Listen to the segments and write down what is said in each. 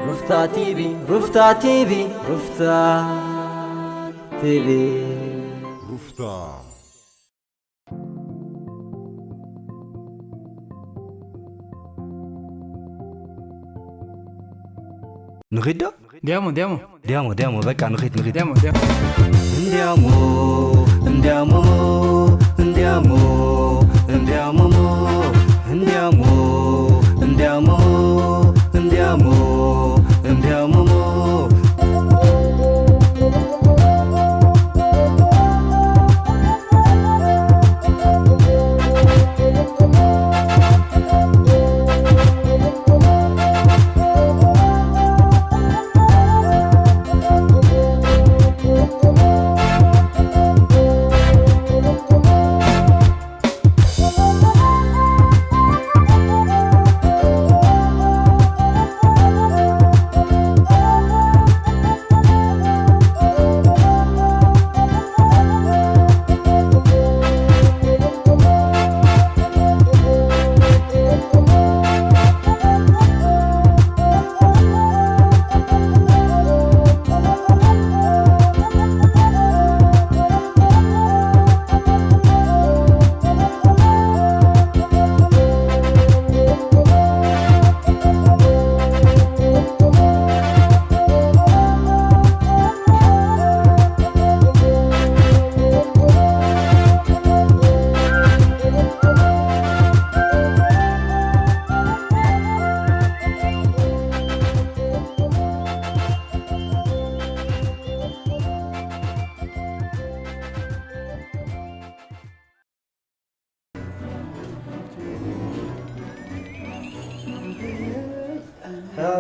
ሩፍታ ቲቪ፣ ሩፍታ ቲቪ፣ ሩፍታ ቲቪ። ሩፍታ። ንኺድ ዶ? ዲያሞ፣ ዲያሞ። ዲያሞ፣ ዲያሞ፣ በቃ ንኺድ፣ ንኺድ። ዲያሞ፣ ዲያሞ። እንዲያሞ፣ እንዲያሞ፣ እንዲያሞ፣ እንዲያሞ፣ እንዲያሞ፣ እንዲያሞ፣ እንዲያሞ፣ እንዲያሞ።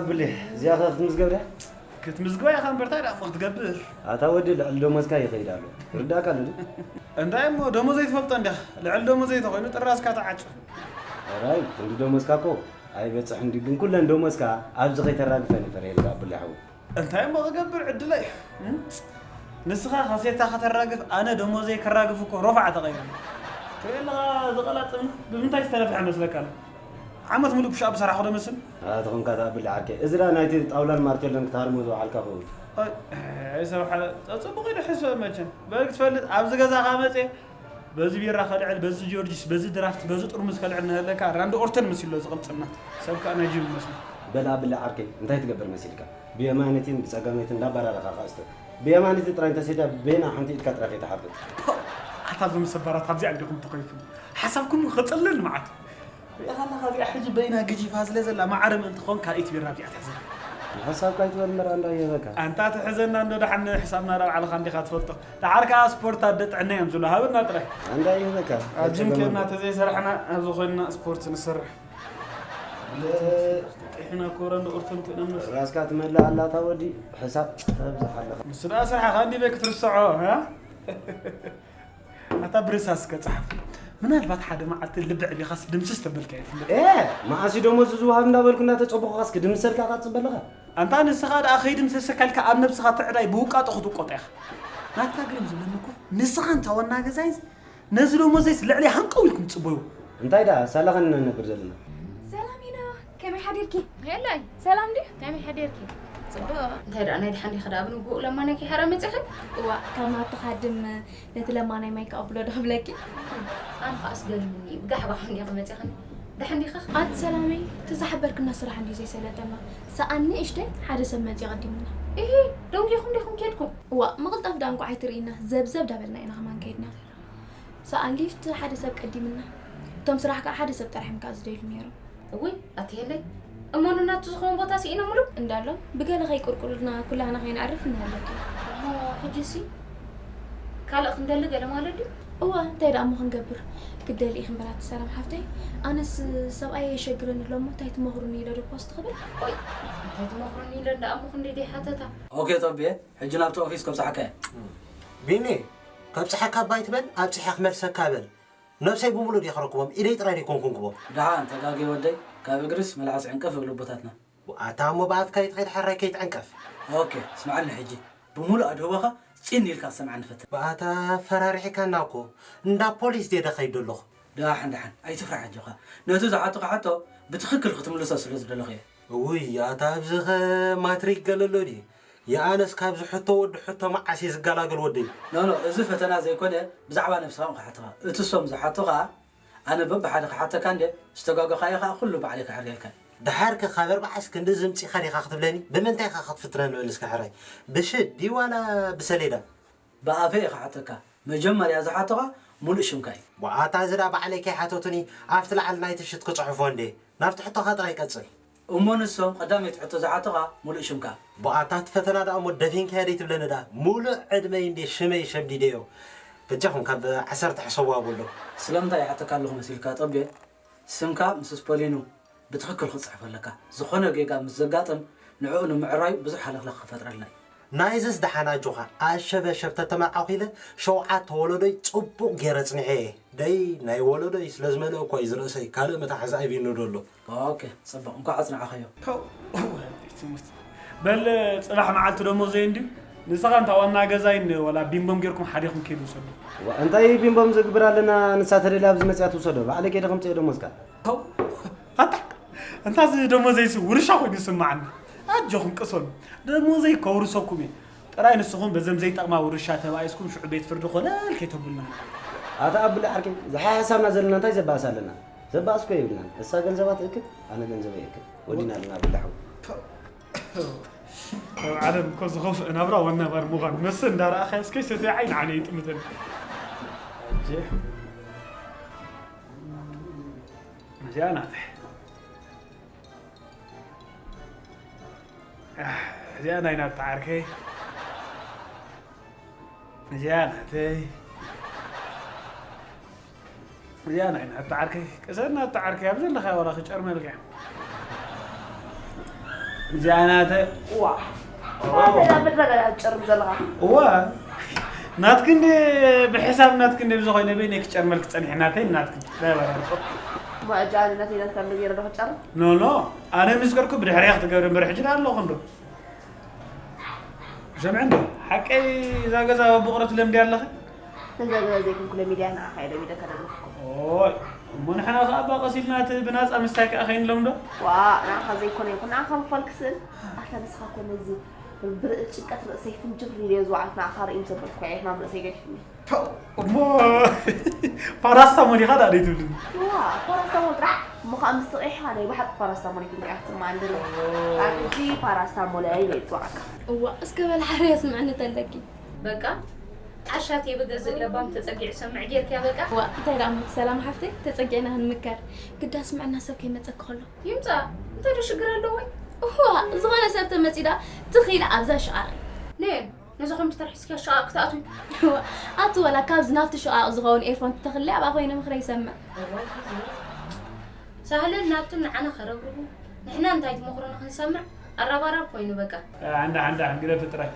ብሌ፣ እዚኣ ኸ ክትምዝገብ ድያ? ክትምዝግባ ኢኻ እምበር፣ እንታይ ደኣ እሞ ክትገብር? ኣታ ወዲ፣ ልዕሊ ደሞዝካ ይኸይድ ኣሎ። ይርዳእካ ኣሎ ድዩ? እንታይ እሞ፣ ደሞዘይ ትፈልጦ እንዲኻ? ልዕሊ ደሞዘይ ተኾይኑ፣ ጥራዝካ ተዓጹ። ሕራይ፣ ክንዲ ደሞዝካ እኮ ኣይበጽሕን ድዩ? ግን ኩለን ደሞዝካ ኣብዚ ከይተራግፈን ይፈርየልካ፣ ብሌ ሓው። እንታይ እሞ ክገብር ዕድለይ? እም? ንስኻ ካሴታ ከተራግፍ፣ ኣነ ደሞዘይ ከራግፍ እኮ ሮፋዕ ተቐይሩ። ትርኢ ኣለኻ፣ እዚ ቀላጽምና ብምንታይ ዝተነፍሐ መስለካ ኣሎ? ዓመት ሙሉእ ፑሽ ኣፕ ዝሰራሕኹ ዶ መስል? ኣታ ኾንካ እታ ብሊ ዓርከይ። እዚ ደኣ ናይቲ ጣውላን ማርቴሎን ክትሃርሞ ዝወዓልካ ኸውን። ኣይ፣ ኣይ፣ ሰብ ሓደ፣ ጽቡቕ ኢሉ ሕስብ መቸም። በል ክትፈልጥ፣ ኣብዚ ገዛኻ መጽየ፣ በዚ ቢራ ከልዕል፣ በዚ ጆርጂስ፣ በዚ ድራፍት፣ በዚ ጥርሙዝ ከልዕል እናሃለካ ራንዲ ኦርተን መሲሉ ኣሎ ዝቕልጽምና። ሰብ ከኣ ናይ ጂም ይመስሉ። በል ኣብሊ ዓርከይ፣ እንታይ ትገብር መሲልካ? ብየማነይትን ብጸጋመይትን እንዳባራረኻ ከኣ ስተ። ብየማነይቲ ጥራይ እንተሰይዳ በየና ሓንቲ ኢድካ ጥራይ ከይትሓብጥ። ፖ! ኣታ እዞም ሰባራት ኣብዚኣ እንዲኹም ተኾይፉ። ሓሳብኩም ክጽልል መዓት። ሪኢኻ ኣለኻ እዚኣ ሕጂ በይና ገጂፋ ስለ ዘላ ማዕረ ምእንቲ ኾን ካልኣይቲ ቢራ ኣብዚኣ ትሕዘና። ሓሳብካ ኣይትበል እምበር ኣንዳ ይህበካ። ኣንታ ትሕዘና እንዶ ደሓን ሕሳብና ዳ ባዕልኻ እንዲኻ ትፈልጦ። ደሓር ከኣ ስፖርት ኣደ ጥዕና እዮም ዝብሉ። ሃብና ጥራይ። ኣንዳ ይህበካ። ኣብ ጅም ኬድና ተዘይሰራሕና ኣብዚ ኮይንና ስፖርት ንሰርሕ። ለ- ጥሒና ኮረ እንዶ ኦርቶን ኮይና ምስ- ራስካ ትመልእ ኣላ እታ ወዲ ሕሳብ ተብዝሕ ኣለኻ። ንሱ ደኣ ስራሕኻ እንዲበይ ክትርስዖ፣ ሃ? ኣታ ብርሳስ ከ ጸሓፍ። ምናልባት ሓደ መዓልቲ ልቢ ዕቢኻስ ድምስስ ተበልካ ይፍለጥ። ኤ፣ መዓስ እዩ ደሞዝ ዝወሃብ እንዳበልኩ እንዳተጸበኹኻስ ክድምሰልካ ካትጽበ ኣለኻ? ኣንታ ንስኻ ደኣ ከይድምሰሰካ ኢልካ ኣብ ነብስኻ ትዕዳይ ብውቃጦ ክትውቀጦ ኢኻ። ናትካ ግርም ዝብለኒ እኮ ንስኻ እንታ ዋና ገዛይስ ነዚ ደሞዘይስ ልዕሊ ሃንቀው ኢልኩም ትጽበዩ። እንታይ ደኣ ሳላኻ ንነግር ዘለና? ሰላም ኢና፣ ከመይ ሓዲርኪ? ሄላይ። ሰላም ድዩ? ከመይ ሓዲርኪ? ጽቡቕ። እንታይ ደኣ ናይ ደሓን ዲኺ ደኣ ብንግሆ ለማናይ ከይሓራ መጺኺ? እዋ፣ ካብ ናቱ ካድም ነቲ ለማናይ ማይ ክቐብሎ ዶ ክብለኪ? ኣነ ኸኣ ኣስገሪሙኒ እዩ። ብጋሕባሕ እንዲኺ መጺኽኒ። ደሓን ዲኺ? ኣቲ ሰላመይ፣ እቲ ዝሓበርክና ስራሕ እንድዩ ዘይሰለጠና። ሰኣን ንእሽተይ ሓደ ሰብ መጺኡ ቀዲሙና። እሂ፣ ደንጊኹም ዲኹም ኬድኩም? እዋ፣ ምቕልጣፍ ደኣ እንቋዕ ኣይትርእይና። ዘብዘብ ዳበልና ኢና ከማን ከይድና። ሰኣን ሊፍት ሓደ ሰብ ቀዲምና። እቶም ስራሕ ከኣ ሓደ ሰብ ጥራሕ እዮም ከኣ ዝደልዩ ነይሮም። እውይ፣ ኣቲ የለይ። እሞ ንናቱ ዝኸውን ቦታ ስኢኖምሉ? እንዳሎም፣ ብገለ ከይቁርቁሩልና ኩላህና ከይነዕርፍ እናሃለኪ። እሞ ሕጂሲ? ካልእ ክንደሊ ገለ ማለት ድዩ? እወ፣ እንታይ ደኣ እሞ ክንገብር? ክደሊ ኢኺ እምበር ኣቲ ሰላም ሓፍተይ። ኣነስ ሰብኣይ የሸግረኒ ኣሎ እሞ እንታይ ትመኽሩኒ ኢለ ዶ ፖስት ክብል? ቆይ፣ እንታይ ትመኽሩኒ ኢለ እንዳ እሞ ክንደይ ደይ ሓተታ? ኦኬ፣ ጸብየ፣ ሕጂ ናብቲ ኦፊስ ከብጽሓካ እየ። ቢኒ፣ ከብጽሓካ እባ ኣይትበል፣ ኣብጺሐ ክመልሰካ በል። ነብሰይ ብምሉእ ድየ ክረክቦም? ኢደይ ጥራይ ደይኮንኩን ክቦም። ደሓን ተጋግየ ወደይ፣ ካብ እግርስ መልሓስ ዕንቀፍ ይብሉ ኣቦታትና። ኣታ እሞ ብኣፍካ ይትኸይድ ሕራይ ከይትዕንቀፍ። ኦኬ፣ ስምዓኒ ሕጂ። ብምሉእ ኣድህቦኻ ጺን ኢልካ ሰምዓኒ ፈትን። ብኣታ ፈራሪሕካና እኮ። እንዳ ፖሊስ ድየ ደኸይድ ዘለኹ? ደሓን ደሓን፣ ኣይትፍራሕ ኣጆኻ። ነቲ ዝሓቱኻ ሕቶ ብትኽክል ክትምልሶ ስለ ዝደለኹ እየ። እውይ ኣታ ኣብዚኸ ማትሪክ ገለሎ ድዩ? የኣነስ ካብዚ ሕቶ ወዲ ሕቶ መዓስ እየ ዝገላገል ወደይ? ኖ ኖ፣ እዚ ፈተና ዘይኮነ ብዛዕባ ነብስኻ እዮም ክሓቱኻ። እቲ እሶም ዝሓቱኻ ኣነ በብሓደ ክሓተካ እንደ ዝተጋገኻዮ ኸዓ ኩሉ ባዕለይ ክዕርየልካ እየ። ደሓርከ ካብ ኣርባዓስ ክንዲ ዝምፂኻ ዲኻ ክትብለኒ? ብምንታይ ኢኻ ክትፍትነኒ በል እስከ ሕራይ? ብሽዲ ዋላ ብሰሌዳ? ብኣፈይ እየ ክሓተካ። መጀመርያ ዝሓቶኻ ሙሉእ ሽምካ እዩ። ዋኣታ እዚ ደኣ ባዕለይ ከይሓተቱኒ ኣብቲ ላዕሊ ናይቲ ሽት ክፅሕፎ እንዴ? ናብቲ ሕቶኻ ጥራይ ቀፅል። እሞ ንሶም ቀዳመይቲ ሕቶ ዝሓቶኻ ሙሉእ ሽምካ። ብኣታ እቲ ፈተና ደኣ እሞ ደፊንካዮ ደይ ትብለኒ ደኣ? ሙሉእ ዕድመይ እንዴ ሽመይ ሸምዲደዮ። በጃኹም ካብ ዓሰርተ ሕሰቡ ኣብሎ። ስለምንታይ ይሓተካ ኣለኹ መሲልካ ጠቤ? ስምካ ምስ ስፖሊኑ ብትኽክል ክትፅሕፎ ኣለካ። ዝኾነ ጌጋ ምስ ዘጋጥም ንዕኡ ንምዕራዩ ብዙሕ ሃለኽለኽ ክፈጥረልና እዩ። ናይዝስ ደሓን ኣጆኻ ኣሸበሸብ ተተመርዓኹ ኢለ ሸውዓተ ወለዶይ ፅቡቕ ገይረ ኣፅኒሐ እየ። ደይ ናይ ወለዶይ ስለ ዝመልአ እኳ እዩ ዝርእሰይ ካልእ መታሕዚ ኣይብይኑ ዶ ኣሎ። ኦኬ ፅቡቕ እንኳዕ ኣፅናዕኸዮ። ተው፣ ወለዲ ትምህርቲ። በል፣ ጽባሕ መዓልቲ ደሞዘይ እንድዩ። ንስኻ እንታ ዋና ገዛይን ወላ ቢምቦም ጌርኩም ሓዲኹም ከይዱ ውሰዱ። ዋ፣ እንታይ ቢምቦም ዝግብር ኣለና? ንሳ ተደልያ ኣብዚ መጽያ ትውሰዶ። ባዕለይ ከይደ ከምጽኦ ደሞዝካ። ተው፣ ኣታ፣ እንታ እዚ ደሞዘይሲ ውርሻ ኮይኑ ይስምዓኒ። ኣጆኹም ቅሰኑ። ደሞዘይ ከውርሰኩም እየ። ጥራይ ንስኹም በዘም ዘይጠቕማ ውርሻ ተባኢስኩም ሽዑ ቤት ፍርዲ ኮለል ከይተብሉና። ኣታ ኣብሊ ዓርከይ፣ ዝሓ ሓሳብና ዘለና እንታይ ዘባእስ ኣለና? ዘባእስኮ የብልናን። እሳ ገንዘባ ትእክብ፣ ኣነ ገንዘበይ እእክብ። ወዲና ኣለና ብላሕው። ኣብ ዓለም እኮ ዝኸፍእ ናብራ ዋና ባር ምዃን። መስተ እንዳረኣኻዮ እስከ ሰትያ ዓይኒ ዓይነ ይጥምተኒ። ኣጀ። እዚኣ ናተይ። ኣህ፣ እዚኣ ናይ ናታ ዓርከይ። እዚኣ ናተይ። እዚኣ ናይ ናታ ዓርከይ። ቅሰን ናታ ዓርከይ፣ ኣብ ዘለኻዮ ዋላ ክጨርመልካ እያ። እዚኣ ናተይ። እዋ። ናተይ ናብ ምድረ በዳ ትጨርም ዘለኻ። እዋ። ናትክን ድ-፣ ብሕሳብ ናትክን ድ-፣ ብዝኾይነ በይነይ ክጨርመልክ ጸኒሐ ናተይ ናትክን። ናይ ባርያ። እሞ ሕጂ ኣነ ናተይ ናትካ እንዶ ገይረ ዶ ክጨርም? ኖ፣ ኖ። ኣነ ምስ ከድኩ ብድሕሪያ ክትገብሪ እምበር ሕጂ ደኣ ኣለኹ እንዶ። ሰምዐ እንዶ፣ ሓቀይ እዛ ገዛ በብቑረት ለምድያ ኣለኺ? ነዛ ገዛ ዘይኮንኩ ለሚድያ ንዓኻ እየ ለሚደካ ዘለኹ። ኦይ፣ እሞ ንሕና ኸኣ እባ ቀስ ኢልና እቲ ብናጻ ምስታይ ከኣ ከይንለምዶ? ዋእ፣ ንዓኻ ዘይኮነ ይኹን፣ ንዓኻ ምኽፋል ክስእን። ኣታ ንስኻ እኮ ነዚ ብርእ ጭንቀት ርእሰይ ፍንጅር ኢለዮ ዝወዓልኩ ንዓኻ ርእይ ምዘበልኩ እየ ሕማም ርእሰይ ገዲፉኒ። ተው፣ እሞ ፓራስታሞል ኢኻ ደኣ ደይትብልኒ? ዋእ፣ ፓራስታሞል ጥራሕ እሞ ኸኣ ምስ ተቒሕኻ ናይ ብሓቂ ፓራስታሞል እዩ ክንቅያ ክትስምዓኒ ዘሎ። ካብ ሕጂ ፓራስታሞለይ ኢለ እየ ዝጽውዓካ። እዋእ፣ እስከ በል ሓርያ ስምዕኒ ተለኪ። በቃ፣ ዓሻ ቴብ ገዝእ ለባም ተጸጊዑ ሰምዕ ጌርክያ በቃ። ዋእ፣ እንታይ ደኣ እሞ እቲ ሰላም ሓፍተይ፣ ተጸጊዕና ክንምከር። ግዳ ስምዕና ሰብ ከይመጸኪ ከሎ። ይምጻእ፣ እንታይ ዶ ሽግር ኣለዎ? እዋእ፣ ዝኾነ ሰብ ተመጺኡ ደኣ ትኽ ኢለ ኣብዛ ሽቓቕ። ነ፣ ነዛ ኮምፒተር ሒዝክያ ሽቓቕ ክትኣትዊ? እዋእ፣ ኣቲ ወላ ካብዚ ናብቲ ሽቓቕ ዝኸውን ኤርፎን ትተኽለይ ኣብኣ ኮይነ ምኽረይ ይሰምዕ። እዋይ ግዜ። ሳህልን ናቱን ንዓና ከረብርቡ፣ ንሕና እንታይ ትመኽሩና ክንሰምዕ ኣራባራብ ኮይኑ በቃ። ኣንዳ፣ ኣንዳ፣ ግደፊ ጥራይ።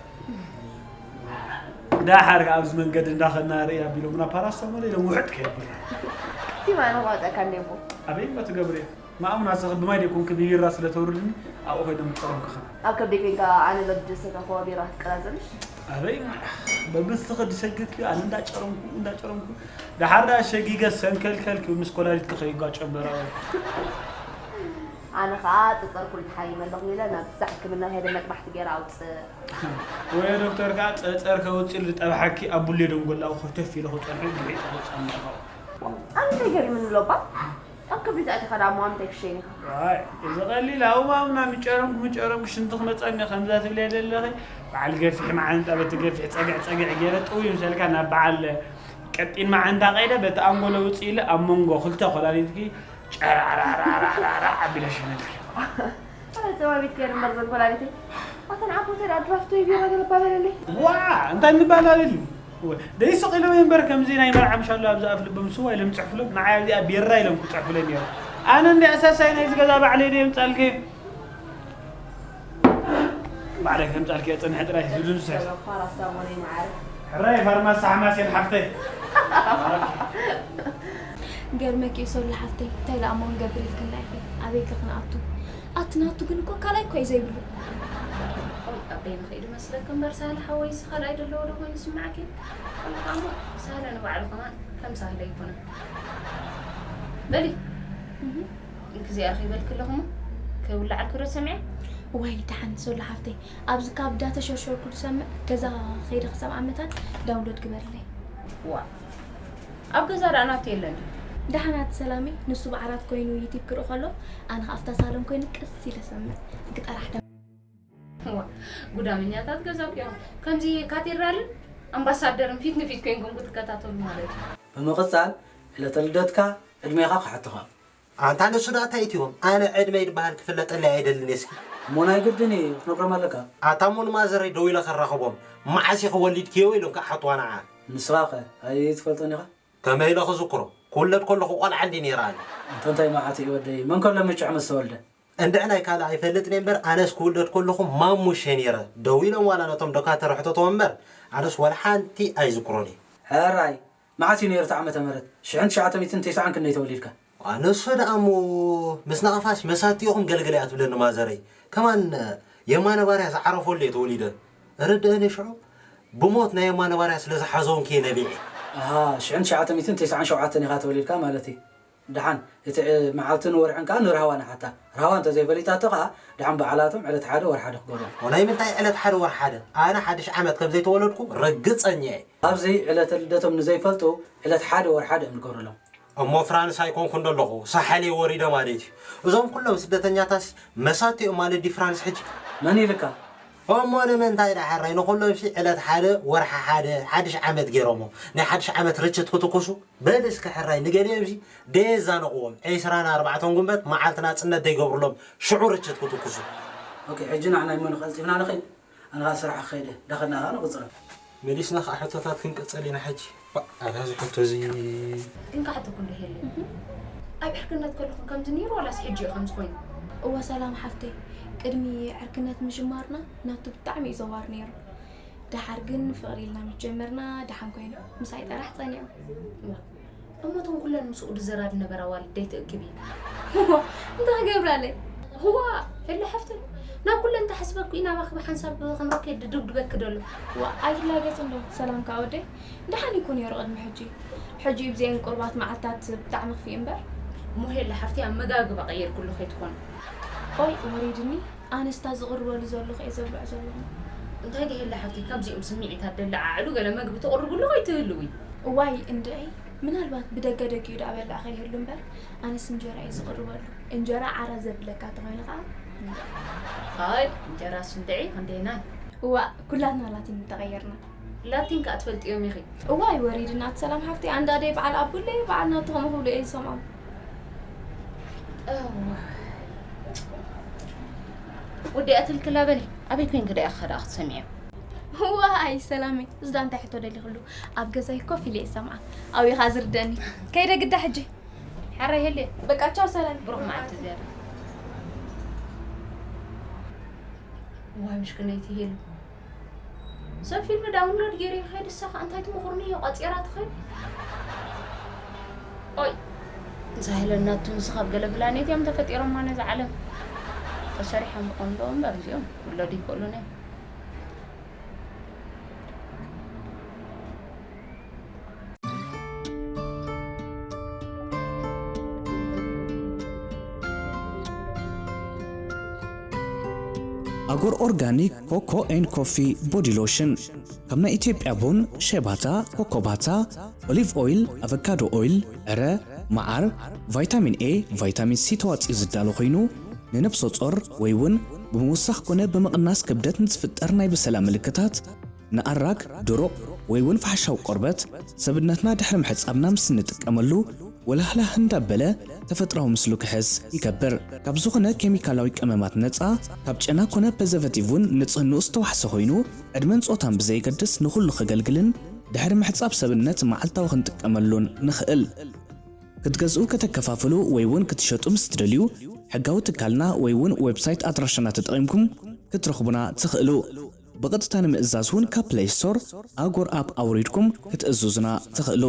ዳሓር ከኣ ኣብዚ መንገዲ እንዳኸድና ርእይ ኣቢሎምና ፓራስታሞል ኢሎም ውሕጥ ከየብልና። ቲማ ንቋጠካ እንዴቦ። ኣበይ እሞ ትገብርዮ? ማእሙና ሰኸ ብማይ ደይኮንክ ብቢራ ስለ ተውርድኒ ኣብኡ ኮይኖም ዝጨረምኩኻ። ኣብ ከብደይ ኮይንካ ኣነ በብድሰካ ኮዋ ቢራ ክትቀላጸልሽ? ኣበይ በብስኺ ድሰግርክዮ ኣነ እንዳጨረምኩ፣ እንዳጨረምኩ። ደሓር ደኣ ሸጊገ ሰንከልከል ክብል ምስ ኮላሊትኪ ከይጓጨ እምበር ኣበይ። ኣነ ኸኣ ጸጸር ኩሉ ተሓሚመ ኣለኹ ኢለ ናብዛ ሕክምና ከይደ መጥባሕቲ ገይረ ኣውጽእ። ወየ ዶክተር ከኣ ጸጸር ከውጽእ ኢሉ ዝጠብሓኪ ኣብ ቡሌ ደንጎላ ኣብ ኾተፍ ኢለ ክጸንሑ ግሒጠ ክጸንሑ። ኣነ እንታይ ገሪሙኒ ኣሎ እባ? ኣብ ከብዲ ኣቲኻ ደኣ እሞ እንታይ ክሸይን ኢኻ? ዋይ፣ እዚ ቀሊል ኣብኡ ማምና ምጨረምኩ፣ ምጨረምኩ ሽንቲ ክመጸኒ ከምዛ ትብልያ ዘለኺ። በዓል ገፊሕ መዓንጣ በቲ ገፊሕ ጸግዕ ጸግዕ ገይረ ጥውይ ምሰልካ ናብ በዓል ቀጢን መዓንጣ ቀይደ በቲ ኣንጎሎ ውጽእ ኢለ ኣብ መንጎ ክልተ ኮላሊትኪ ጨራራራራራ ኣቢለ ሸነልኪ። ኣረ፣ ዘማዊት ገይር እምበር ዘን ኮላሊተይ። ኣተን ዓቦተይ ደኣ ድራፍት ወይ ቢራ ገለባ በለለይ። ዋ፣ እንታይ ንባላልል? ወ-፣ ደይ ስቕ ኢሎም እምበር ከምዚ ናይ መርዓ ምሻሉ ኣብዚ ኣፍ ልቦም ስዋ ኢሎም ዝጽሕፉሎም፣ ንዓይ ኣብዚኣ ቢራ ኢሎም ክጽሕፉለይ ነይሮም። ኣነ እንደ ኣሳሳይ ናይዚ ገዛ ባዕለይ ደይ የምጻልከ። ባዕለይ ከምጻልከ እየ ጽንሐ ጥራይ ዝብሉ ዝሰ-፣ ፓራስታሞል እዩ መዓረ። ሕራይ ፋርማሲ ሓማሴን ሓፍተይ። ገርመኪ እዩ ሶሊ ሓፍተይ፣ እንታይ ደኣ እሞ ክንገብር ኢልክና ኢኺ? ኣበይ ከ ክንኣቱ? ኣቲ ናቱ ግን እኮ ካልኣይ እኮ እዩ ዘይብሉ። ቆይ፣ ኣበይ ንኸይዱ መስለኪ እምበር ሳህለ ሓወይስ ካልኣይ ደለዎ ዶ ኮይኑ ይስምዓኪ? ከምኡ ከኣ እሞ ሳህለ ንባዕሉ ከማን ከም ሳህለ ኣይኮነን። በሊ፣ እህ። እንክዚ ኣኺበልኪ ኣለኹ እሞ። ክብላዓልኪ ዶ ሰሚዐ? ዋይ፣ ደሓን ሶሎ ሓፍተይ፣ ኣብዚ ካብ ዳተሸርሸርኩ ዝሰምዕ፣ ገዛ ከይደ ክሰምዓ መታን ዳውንሎድ ግበርለይ። ዋ፣ ኣብ ገዛ ደኣ ናቱ የለን። ደሓናት ሰላሚ፣ ንሱ ብዓራት ኮይኑ ዩቲብ ክርኢ ከሎ፣ ኣነ ከኣ ኣብታ ሳሎን ኮይኑ ቀስ ኢለ ሰምዕ። ግጠራሕ ዳ- ዋ፣ ጉዳመኛታት ገዛኩ እዮም። ከምዚ ካቴድራልን ኣምባሳደርን ፊት ንፊት ኮይንኩም ክትከታተሉ ማለት እዩ። ብምቕጻል፣ ዕለተ ልደትካ፣ ዕድሜኻ ክሓቱኻ። ኣንታ ንሱ ደኣ እንታይ ኢትዎም? ኣነ ዕድመይ ድበሃል ክፍለጠለይ ኣይደልን እየ እስኪ። እሞ ናይ ግድን እዩ ክትነግሮም ኣለካ። ኣታ እሞ ንማዘረይ ደዊለ ከራኽቦም፣ መዓስ ኢኺ ወሊድክዮ ኢሎም ክሓትዋ ንዓ። ንስኻ ኸ ኣይትፈልጦን ኢኻ? ከመይ ኢለ ክዝክሮ? ክውለድ ከለኹ ቆልዓ እንዲ ነይረ ኣነ። ኣንታ እንታይ መዓት እዩ ወደይ? መን ከሎ ምቹዕ ምስ ተወልደ? እንድዒ ናይ ካልእ ኣይፈልጥን እየ እምበር ኣነስ ክውለድ ከለኹ ማሙሽ እየ ነይረ። ደዊሎም ዋላ ነቶም ዶካተር ሕተትዎም እምበር ኣነስ ዋላ ሓንቲ ኣይዝክሮን እየ። ሕራይ መዓስ እዩ ነይሩ እቲ ዓመተ ምህረት? ሽሕን ትሽዓተ ሚእትን ተስዓን ክንደይ ተወሊድካ? ዋ፣ ንሱ ደኣ እሞ ምስ ነቐፋስ መሳትኦም ገልግል እያ ትብለኒ ማዘረይ። ከማን የማነ ባርያ ዝዓረፈሉ እየ ተወሊደ። ርድእኒ ሽዑ ብሞት ናይ የማነ ባርያ ስለ ዝሓዘውን ክየ ነቢዐ። ኣሃ፣ ሽሕን ትሽዓተ ሚእትን ተስዓን ሸውዓተን ኢኻ ተወሊድካ ማለት እዩ። ደሓን እቲ ዕ- መዓልትን ወርሕን ከኣ ንራህዋ ንሓታ። ራህዋ እንተዘይፈሊጣቶ ከኣ ደሓን በዓላቶም ዕለት ሓደ ወርሒ ሓደ ክገብሮም። ናይ ምንታይ ዕለት ሓደ ወርሒ ሓደ? ኣነ ሓድሽ ዓመት ከም ዘይተወለድኩ ርግጸኛ እየ። ኣብዚ ዕለተ ልደቶም ንዘይፈልጡ ዕለት ሓደ ወርሒ ሓደ እዮም ዝገብሩሎም። እሞ ፍራንስ ኣይኮንኩን ዘለኹ፣ ሳሕል እየ ወሪደ ማለት እዩ። እዞም ኩሎም ስደተኛታስ መሳትኦም ማለት ድዩ ፍራንስ ሕጂ? መን ኢልካ? እሞ ንምንታይ ደኣ ሕራይ ንኹሎም ሲ ዕለት ሓደ ወርሒ ሓደ ሓድሽ ዓመት ገይሮሞ ናይ ሓድሽ ዓመት ርችት ክትኩሱ? በል እስከ ሕራይ ንገሊኦም ሲ ደየዛንቕዎም ዒስራን ኣርባዕተን ጉንበት መዓልቲ ናጽነት ደይገብሩሎም ሽዑ ርችት ክትኩሱ። ኦኬ፣ ሕጂ ንሕና እሞ ንቐልጢፍና ንኸይድ። ኣነ ኸኣ ስራሕ ክኸይድ እየ። ዳኸድና ኸኣ ንቕጽሎ። መሊስና ኸኣ ሕቶታት ክንቅጽል ኢና ሕጂ። ባ፣ ኣታ እዚ ሕቶ እዚ። ግን ክሓተኩ እንዶ የለ። ኣብ ዕርክነት ከለኹም ከምዚ ነይሩ ዋላስ ሕጂ እዩ ከምዚ ኮይኑ? እወ ሰላም ሓፍተይ፣ ቅድሚ ዕርክነት ምጅማርና ናቱ ብጣዕሚ እዩ ዘዋር ነይሩ። ደሓር ግን ፍቕሪ ኢልና ምስ ጀመርና ደሓን ኮይኑ፣ ምሳይ ጥራሕ ጸኒዑ። ዋ፣ እሞ እቶም ኩለን ምስኡ ዝዘራ ዝነበራ ኣዋልድ ደይትእክቢ? እንታይ ክገብራለይ? ህዋ፣ ሄሎ ሓፍተይ፣ ናብ ኩለን ተሓስበኪ ናባኺ ብሓንሳብ ከም ሮኬት ድድብድበኪ ደሎ። ዋ፣ ኣይትላገጽ እንዶ ሰላም ከኣ ወደይ። ደሓን እኮ ነይሩ ቅድሚ ሕጂ። ሕጂ ብዚአን ቁርባት መዓልታት ብጣዕሚ ክፊእ እምበር። እሞ ሄሎ ሓፍተይ፣ ኣመጋግባ ቀይርክሉ ከይትኾን። ኦይ፣ ወሪድኒ። ኣነስ እታ ዝቕርበሉ ዘለኹ እየ ዘብልዖ ዘለኹ። እንታይ ድየ ሄሎ ሓፍተይ፣ ከምዚኦም ስምዒታት ደለዓዕሉ ገለ መግቢ ትቕርብሉ ከይትህልዊ። እዋይ እንድዒ፣ ምናልባት ብደገ ደጊኡ ደኣ በልዕ ከይህሉ እምበር፣ ኣነስ እንጀራ እየ ዝቕርበሉ። እንጀራ ዓራት ዘብለካ እንተኾይኑ ኸዓ። ኣይ፣ እንጀራስ እንድዒ ክንደየናይ። እዋእ፣ ኩላትና ላቲን ምተቐየርና። ላቲን ከኣ ትፈልጥዮም ኢኺ። እዋይ፣ ወሪድና እቲ ሰላም ሓፍተይ፣ ኣንዳደይ በዓል ኣቡለይ፣ በዓል ናቱ ከምኡ ክብሉ እየ ዝሰምዖም። እዋ። ወዲኣትልክላ በሊ፣ ኣበይ ኮይንኪ ደኣ ኢኻ ደኣ ክትሰምዕዮ? እዋይ፣ ሰላመይ፣ እዚ ደኣ እንታይ ሕቶ ደሊኽሉ? ኣብ ገዛይ ኮፍ ኢለ እየ ዝሰምዓ። ኣብይኻ ዝርደኒ። ከይደ ግዳ ሕጂ። ሓራይ ሄለ። በቃ ቻው ሰላም። ብሩኽ መዓልቲ ዝያዳ። እዋይ፣ ምሽክነይቲ ሄሉ። ሰብ ፊልም ዳውንሎድ ገይረ ይኸይድ፣ እሳ ኸዓ እንታይ ትምኹርኒ እዮ ቋጺራ ትኸይድ። ኦይ፣ እዛ ሄለን ናቱ ንስኻ ኣብ ገለ ፕላኔት እዮም ተፈጢሮም፣ ነዛ ዓለም ተሰሪሖም ብቐንዶ እምበር እዚኦም ክውለዱ ይክእሉን እዮም። ኣጎር ኦርጋኒክ ኮኮ ኤንድ ኮፊ ቦዲ ሎሽን ካብ ናይ ኢትዮጵያ ቡን፣ ሸባታ፣ ኮኮባታ፣ ኦሊቭ ኦይል፣ ኣቨካዶ ኦይል፣ ዕረ፣ መዓር፣ ቫይታሚን ኤ፣ ቫይታሚን ሲ ተዋፂኡ ዝዳሎ ኮይኑ ንነብሰ ጾር ወይ እውን ብምውሳኽ ኮነ ብምቕናስ ክብደት ንዝፍጠር ናይ ብሰላ ምልክታት ንኣራግ፣ ድሩቕ ወይ እውን ፋሕሻዊ ቆርበት ሰብነትና ድሕሪ ምሕጻብና ምስ እንጥቀመሉ ወላህላህ እንዳበለ ተፈጥራዊ ምስሉ ክሕዝ ይገብር። ካብ ዝኾነ ኬሚካላዊ ቀመማት ነጻ፣ ካብ ጨና ኮነ ፐዘቨቲቭ እውን ንጽህንኡ ዝተዋሕሰ ኮይኑ ዕድመን ጾታን ብዘየገድስ ንኹሉ ከገልግልን ድሕሪ ምሕጻብ ሰብነት መዓልታዊ ክንጥቀመሉን ንኽእል። ክትገዝኡ ከተከፋፍሉ ወይ እውን ክትሸጡ ምስ ትደልዩ ሕጋዊ ትካልና ወይ እውን ዌብሳይት ኣድራሻና ተጠቒምኩም ክትረኽቡና ትኽእሉ። ብቐጥታ ንምእዛዝ እውን ካብ ፕለይ ስቶር ኣጎር ኣፕ ኣውሪድኩም ክትእዝዙና ትኽእሉ።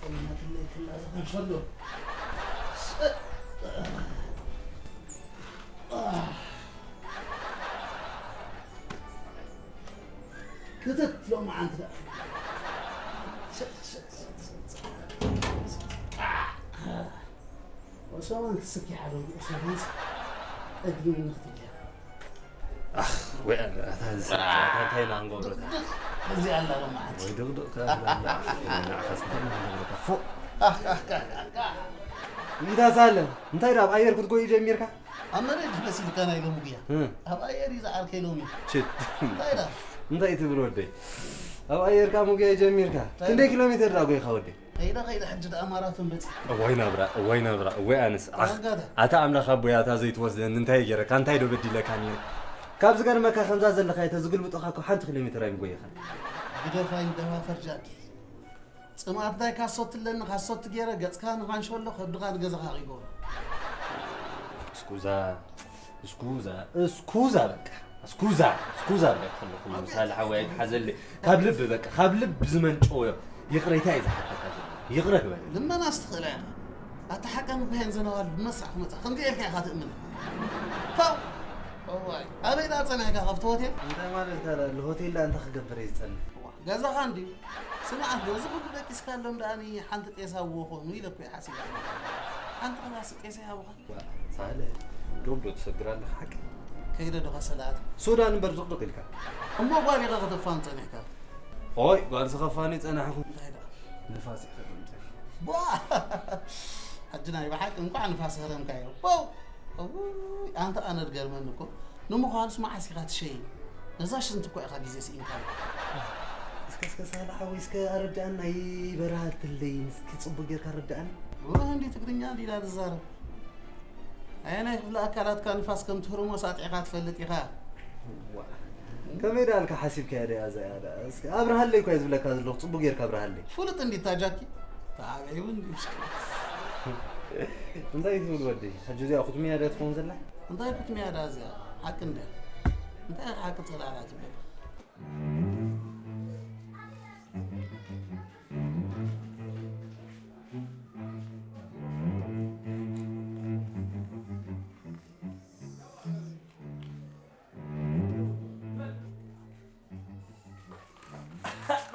እናትለይ ትላዘ ከንሸሎ። ክትት ሎማዓንቲ ደኣ። ኦሶማን ክስኪ ሓሎም ኦሶማን እግሪ ንክትብልያ። ኣኽ፣ ወይ ኣነ፣ ኣታ እዚ ጸወታ እንታይ ኢና ክንገብሮ እታ? እዚ ኣላ ሎማዓንቲ። ወይ ድቕድቕ ተባሂላ ኣላ። ኣኽ፣ ንዓኻስ እንታይ ኢና ክንገብሮ እታ? ፎእ! ኣኽ፣ ኣኽ፣ ኣኽ፣ ኣኽ። ይታ ሳለ፣ እንታይ ደኣ ኣብ ኣየር ክትጎይ ጀሚርካ? ኣብ መሬት መሲልካ ናይ ሎሚ ጉያ። እም። ኣብ ኣየር እዩ ዝዓርከይ ሎሚ። ሽት። እንታይ ደኣ? እንታይ ትብል ወደይ? ኣብ ኣየርካ ምጉያይ ጀሚርካ? እንታይ ክንደይ ደኣ? ኪሎ ሜትር ደኣ ጎይኻ ወደይ? ከይደ ከይደ ሕጂ ደኣ ማራቶን በጺሐ። እዋይ ናብራ፣ እዋይ ናብራ፣ እዋይ ኣነስ። ኣኽ፣ ተረጋጋ። ኣታ ኣምላኽ ኣቦይ፣ ኣታ ዘይትወስደኒ እንታይ ገይረካ? እንታይ ዶ በዲለካ ነይረ? ካብ ዝገርመካ ከምዛ ዘለኻዮ ተዝግልብጡኻ እኮ ሓንቲ ኪሎ ሜትር ኣይምጎየኻን። ግደፍ ኣይንደፋፈር ጃኪ። ጽምኣት እንታይ ካሶት ኣለኒ፣ ካሶት ገይረ ገጽካ ንኻንሸሎ ከብድኻ ንገዛኻ ክገብሮ። እስኩዛ፣ እስኩዛ፣ እስኩዛ በቃ። እስኩዛ፣ እስኩዛ በቃ ከለኹ ምሳሌ ሓወይ ኣይትሓዘለይ። ካብ ልቢ በቃ፣ ካብ ልቢ ዝመንጨወ ይቕሬታ እየ ዝሓተካ ዘሎ። ይቕረ ክበል። ልመናስ ትኽእላ ኢኻ። ኣታ ሓቃ ምብህያን ዘነዋል ብመስራሕ ክመጻ። ከምዚ ኢልካ ኢኻ ትእምን። ፓው! እዋይ፣ ኣበይ ደኣ ጸኒሕካ ካብቲ ሆቴል? እንታይ ማለት ካላ ኣሎ? ሆቴል ደኣ እንታይ ክገብር እየ ዝጸንሕ? እዋ፣ ገዛኻ እንድዩ። ስምዓት ዶ፣ እዚ ኩሉ ደቂስካሎም ደኣኒ ሓንቲ ጤሳ እዎ ኾኑ ኢለ እኮ እየ ሓሲበ። ሓንቲ ክላስ ጤሳ ይሃቡኻ? ዋ፣ ሳለ፣ ዶብ ዶ ትሰግር ኣለኻ ሓቂ? ከይደ ዶ ከሰላኣት? ሱዳን እምበር ድቕድቕ ኢልካ። እሞ ጓል ኢኻ ከተፋን ጸኒሕካ? ኦይ፣ ጓል ዝኸፋኒ ጸናሕኹ። እንታይ ደኣ? ንፋስ ኢኻ ተምጽእ። ዋ! ሕጂ ናይ ብሓቂ እንቋዕ ንፋስ ሃረምካዮ። ዋው! እውይ፣ ኣንታ ኣነ ዝገርመኒ እኮ፣ ንምዃኑስ መዓስ ኢኻ ትሸይን? ነዛ ሽንቲ እኮ ኢኻ ግዜ ስኢንካላ። እስከ፣ እስከ ሳላ ሓወይ፣ እስከ ኣረድኣና፣ ይበርሃልትለይ፣ እስኪ ጽቡቅ ጌርካ ኣረድኣኒ። ብሩህ እንዲ ትግርኛ እንዲ ኢላ ትዛረብ። ኣየናይ ክፍሊ ኣካላትካ ንፋስ ከም ትህርሞ ሳጢዕካ ትፈልጥ ኢኻ? ዋ። ከመይ ደኣልካ ሓሲብካያ ደኣ እዚኣ ደኣ? እስኪ ኣብርሃለይ እኮ እየ ዝብለካ ዘለኹ፣ ጽቡቅ ጌርካ ኣብርሃለይ። ፍሉጥ እንዲ እታ ጃኪ? ተዓበይ እውን እንዲ ምስኪን። እንታይ ትብል ወደይ? ሕጂ እዚኣ ኩትምያ ድያ ትኸውን ዘላ? እንታይ ኩትምያ ደኣ እዚኣ? ሓቂ እንድያ። እንታይ ሓቂ ጸላእላ ትብል?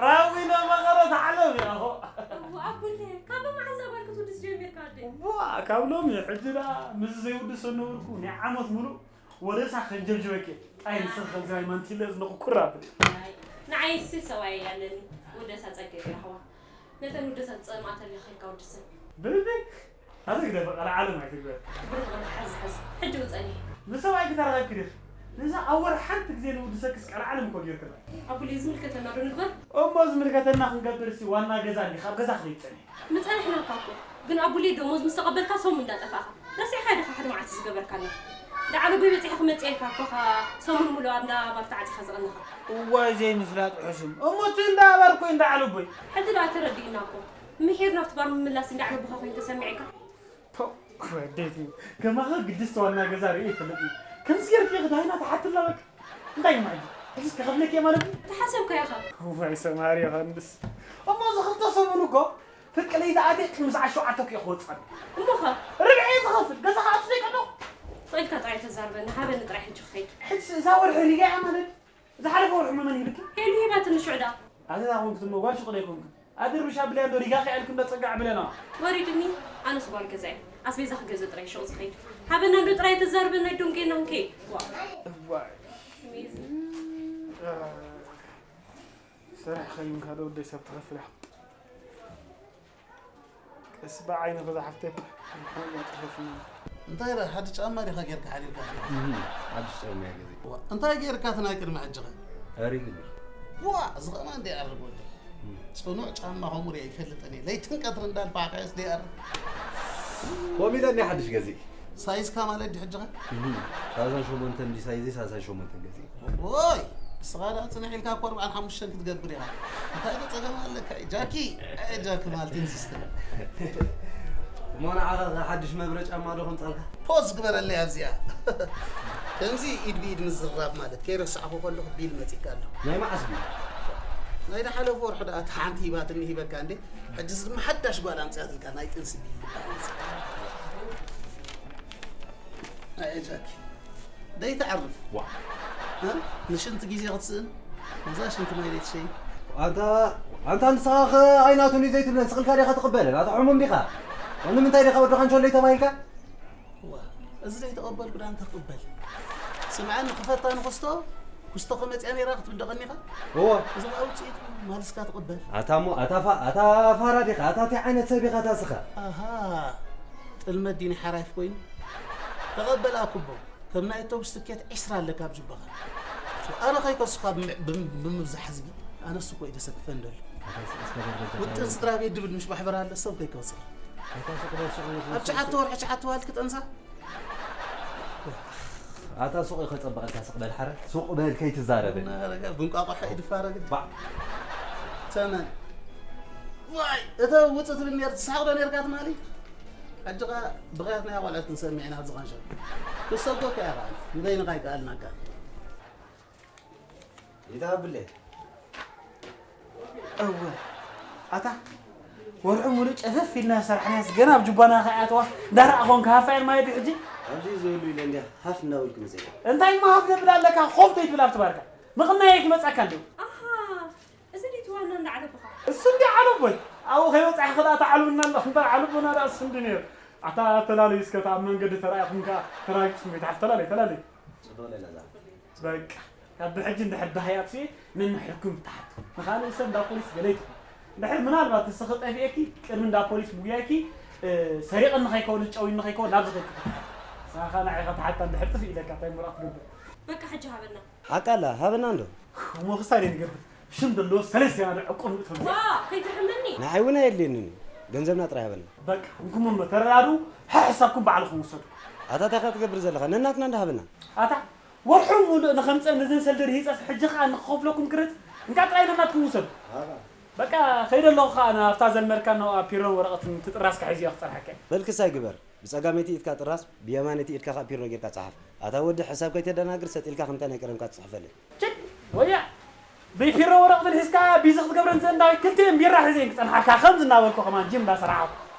ራዊና መቐረት ዓለም እያ እኮ። እዋ፣ ኣቡለ፣ ካብ መዓዝ ኣባል ክትውድስ ጀሚርካ ኣደይ? ዋ፣ ካብ ሎሚ ሕጂ ደኣ ምስ ዘይውድስ ነበርኩ፣ ናይ ዓመት ሙሉእ ወደሳ ከንጀብጅበኪ። ጣይ ንስኺ ከምዚ ናይ ማንቲለ ዝነኹኩር ኣብሊ። ኣይ፣ ንዓይሲ ሰብኣይ ኣለኒ። ወደሳ ጸገ ይረኽባ። ነተን ውደሳት ጸማእተን ኢኻ ከይድካ ውድሰን። ብልቢ ኣዘግደፈ ቃል ዓለም ኣይትግበር። ብሩኽ ብሩኽ ሓዝ ሓዝ። ሕጂ ውጸኒ። ምስ ሰብኣይኪ ተራኺብኪ ዲኺ? ነዛ ኣብ ወርሒ ሓንቲ ግዜ ንውድሰክስ ቃል ዓለም እኮ ጌርክላ። ኣቡለይ ዝምልከተና ዶ ንግበር? እሞ ዝምልከተና ክንገብር ሲ ዋና ገዛ እንዲ ካብ ገዛ ክሪብ ጸኒ። ምጸንሕናካ እኮ። ግን ኣቡለይ ደሞዝ ምስ ተቐበልካ ሰሙ እንዳጠፋእኻ። ረሲዕካ ዲኻ ሓደ መዓልቲ ዝገበርካና? ዳዕሮ በይ በጺሐ ክመጽእ ኢልካ እኮ ኻ ሰሙን ሙሉእ ኣብ እንዳ ባር ተዓጺኻ ዝቐነኻ። እዋይ ዘይምፍላጥ ሕሱም። እሞ እቲ እንዳ ባር እኮ እንዳ ዓለቦይ። ሕጂ ደኣ ተረዲእና እኮ። ምሒር ናብቲ ባር ምምላስ እንዳ ዓለቦኻ ኮይኑ ተሰሚዕካ። ፖ፣ ወደይቲ፣ ከማኻ ግድስቲ ዋና ገዛ ርእየ ይፈልጥ እዩ። ከምዚ ጌርኪ ክዳይና ትሓትላ በቃ። እንታይ እዩ ማዕጂ? ሕጂስ ክኸፍለኪ እየ ማለት እዩ? ተሓሰብካ ኢኻ። እዋይ ሰማሪ ዮሃንስ። እሞ እዚ ክልተ ሰሙን እኮ ፍርቂ ለይቲ ኣትየ ቅድሚ ሰዓት ሸውዓተ እኮ እየ ክወጽእ። እሞኸ? ርብዒ እየ ዝኸፍል። ገዛ ከዓ እሱ ዘይቀዶ። ስቕ ኢልካ ጥራይ ተዛርበኒ። ሃበኒ ጥራይ ሕጂ ክኸይድ። ሕጂስ እዛ ወርሒ ሪጋ እያ ማለት? ዝሓለፈ ወርሒ መመን ሂብኪ? ሄሉ ሂባትኒ ሽዑ ደኣ። ኣተታ ኮንክት እሞ ጓል ሽቑ ዘይኮንክን። ኣድርብሽ ኣብልያ እንዶ ሪጋ ከያልክ እንዶ ጸጋዕ ብለና። ወሪድኒ፣ ኣነስ ጓል ገዛ እየ። ኣስቤዛ ክገዝእ ጥራይ ሹቕ ዝኸይድ። ሃበና እንዶ ጥራይ ተዛርበና፣ ኣይዶንጌና ክንከይድ። ዋ። እዋይ። ኣሜዚንግ። ስራሕ ኸይንካ ዶ ወደይ ሰብ ትኸፍል ኢኻ። ቀስ ብዓይኒ ክዛ ሓፍተይ። ሓይና ጽፈፍኒ። እንታይ ደኣ፣ ሓደ ጫማ ዲኻ ጌርካ ሓዲርካ? እህ፣ ሓድሽ ጫማ እየ ገዚአ። ዋ፣ እንታይ ጌርካ እቲ ናይ ቅድሚ ሕጂ ኸ? ኣሪግኒ። ዋ፣ እዚ ኸማን ደይኣርግ ወዲ። እም። ጽኑዕ ጫማ ኸምኡ ሪአ ይፈልጥን እየ። ለይትን ቀትርን እንዳልፋዕካዮስ ደይኣርግ። ከምኡ ኢለ እኒ ሓድሽ ገዚአ። ሳይዝካ ማለት ድዩ ሕጂ ኸ? እህ፣ ሰላሳ ሸሞንተ እንዲ ሳይዘይ ሰላሳ ሸሞንተ ገዚአ። ኦይ፣ ንስኻ ደኣ ጽንሕ ኢልካ እኮ ኣርብዓን ሓሙሽተን ክትገብር ኢኻ። እንታይ ዶ ጸገም ኣለካ? ጃኪ፣ ኣይ ጃኪ ማልቲን ሲስተም። እሞ ንዓኻ ሓድሽ መብረ ጫማ ዶ ከምጻልካ? ፖዝ ግበረለይ ኣብዚኣ። ከምዚ ኢድ ብኢድ ምዝርራብ ማለት ከይረሳዕኹ ከለኹ ቢል መጺእካ ኣሎ። ናይ መዓስ ቢል? ናይ ዝሓለፈ ወርሒ ደኣ እታ ሓንቲ ሂባትኒ ሂበካ እንዴ። ሕጅስ ድማ ሓዳሽ ጓል ኣምፅኣትልካ ናይ ጥንሲ ቢል። ኣየጃኪ። ደይተዕርፍ። ዋ። እ? ንሽንቲ ግዜ ክትስእን? ነዛ ሽንቲ ማይ ደይትሸይን? ኣንታ ኣንታ ንስኻ ኸ ኣይናቱን እዩ ዘይትብለን ስቕልካ ዲኻ ትቕበለን? ኣታ ሕሙም ዲኻ? ንምንታይ ዲኻ ወዲ ካንቾለይ ተባሂልካ? ዋ፣ እዚ ዘይተቐበልኩ ደኣ እንታይ ክቕበል? ስምዐኒ ክፈታ ንክስቶ፣ ክስቶ ከመፅያ ነይራ ክትብደቐኒ ኢኻ? እዎ። እዚ ኸኣ ውፅኢቱ ማልስካ ትቕበል። ኣታ እሞ፣ ኣታ ፋ-፣ ኣታ ፋራ ዲኻ? ኣታ እንታይ ዓይነት ሰብ ኢኻ ኣታ ስኻ? ኣሃ፣ ጥልመት ድዩ ናይ ሓራይፍ ኮይኑ? ተቐበል ኣኩቦ። ከም ናይ ኣውቶቡስ ትኬት ዒስራ ኣለካ ኣብ ጅባኻ። ኣነ ከይከሱኻ ብም-፣ ብም-፣ ብምብዛሕ ህዝቢ፣ ኣነስ እኮ እዩ ደሰክፈን ደሎ። ኣታ ስቕ እስከ በል በጃኻ ውጥን በል። ስድራ ቤት ድብል ምሽ ማሕበር ኣለ፣ ሰብ ከይከሱኻ። ኣታ ስቕ በል፣ ስቕ በል፣ ኣብ ስቕ ትሽዓተ በል። ወርሒ ትሽዓተ ዋልት ክጠንሳ? ኣታ ሱቕ እዩ ከጸብቐልካ፣ ስቕ በል ሓረ። ሱቕ በል ከይትዛረብ። እናረጋ ብንቋቋሖ ይድፋረ ግን። ባዕ። ተመን። ዋይ፣ እተ ውጽእ ትብል ነር፣ ትስሓቕ ዶ ነርካ ትማሊ? ሕጂ ኸኣ ብኽያት ናይ ኣዋልድ ክንሰምዕ ኢና ኣብዚ ቃንሾ። ክሰጎካ እያ ኸኣ። ንበይንኻ ኣይከኣልናካ። ይትሃብለይ። እወ። ኣታ ወርሑ ሙሉእ ጨፈፍ ኢልና ዝሰራሕናያስ ገና ኣብ ጅባና ከይኣተዋ እንዳረኣኾም ክሃፋ እየን ማለት ድዩ ሕጂ? ኣብዚ ዝህሉ ኢለ እንድያ ሃፍ እናበልኩ መፅእ። እንታይ እሞ ሃፍ ዘብል ኣለካ? ኮፍ ዘይትብል ኣብቲ ባርካ። ምቕናየይ ክመፅኣካ እንድዩ። ኣሃ፣ እዚ ድዩ እቲ ዋና እንዳ ዓለቦኻ? እሱ እንድዩ ዓለቦይ። ኣብኡ ከይበፃሕኺ ደኣ ተዓልቡና ኣለኹም። እንታይ ዓለቦና ደኣ እሱ እንድዩ ነይሩ። ኣታ ተላለዩ እስከ፣ እታ ኣብ መንገዲ ተራኢኹም ከኣ ተራጊጽኩም ከይትሓልፉ። ተላለዩ፣ ተላለዩ። ጽቡቕ ሌላ እዛ። በቃ፣ ካብ ብሕጂ እንድሕር ደሃይ ኣጥፊኤ ነንሕድኩም ትሓቱ። ንኻልእ ሰብ እንዳ ፖሊስ ገለ ይትኹን። እንድሕር ምናልባት ንስኺ ጠፊኤኪ፣ ቅድሚ እንዳ ፖሊስ ምጉያይኪ፣ እ፣ ሰሪቕኒ ከይከውን፣ ጨውይኒ ከይከውን፣ ናብዚ ከይትኹን ትሓቱ። ንስኻ ንዓይ ከተሓታ እንድሕር ጥፍእ ኢለካ፣ እንታይ እሞ ደኣ ክትገብር? በቃ፣ ሕጂ ሃበና። ሓቃላ፣ ሃበና እንዶ። እሞ ክሳይ ደይ ንገብር። ሽም ዘለዎ ሰለስቲና ዶ ዕቁብ ንእትወሉ? ዋ፣ ከይትሕመኒ። ንዓይ እውን ኣየድልየንን እዩ። ገንዘብና ጥራይ ሃበና። በቃ፣ እንኩም እሞ ተረዳድኡ፣ ሕሕሳብኩም ባዕልኹም ውሰዱ። ኣታ እንታይ ኢኻ ትገብር ዘለኻ? ነናትና እንዳ ሃበና። ኣታ፣ ወርሑ ሙሉእ ንኸምፀ ንዝን ሰልዲ ርሂፀስ፣ ሕጂ ኸኣ ንኽኸፍለኩም ክርት፣ እንካ ጥራይ ነናትኩም ውሰዱ። ኣባ። በቃ፣ ከይደ ኣለኹ ኸኣ ናብታ ዘልመድካና ኣብ ፒሮን ወረቐትን ትጥራስ ክሕዝ እየ ክፀንሓካ። በል ክሳይ ግበር። ብጸጋመይቲ ኢድካ ጥራስ፣ ብየማነይቲ ኢድካ ኸኣ ፒሮ ጌርካ ጸሓፍ። ኣታ ወዲ ሕሳብ ከይተደናግር ሰጥ ኢልካ ከምታ ናይ ቀደምካ ትጽሕፈለይ። ችድ! ወያ! ብፒሮ ወረቕትን ሒዝካ ቢዚ ክትገብረን ዘእንዳዊ ክልቲኤን ቢራ ሒዘን ክጸንሓካ ከምዚ እናበልኩ ከማን ጂም እንዳሰራሕኩ።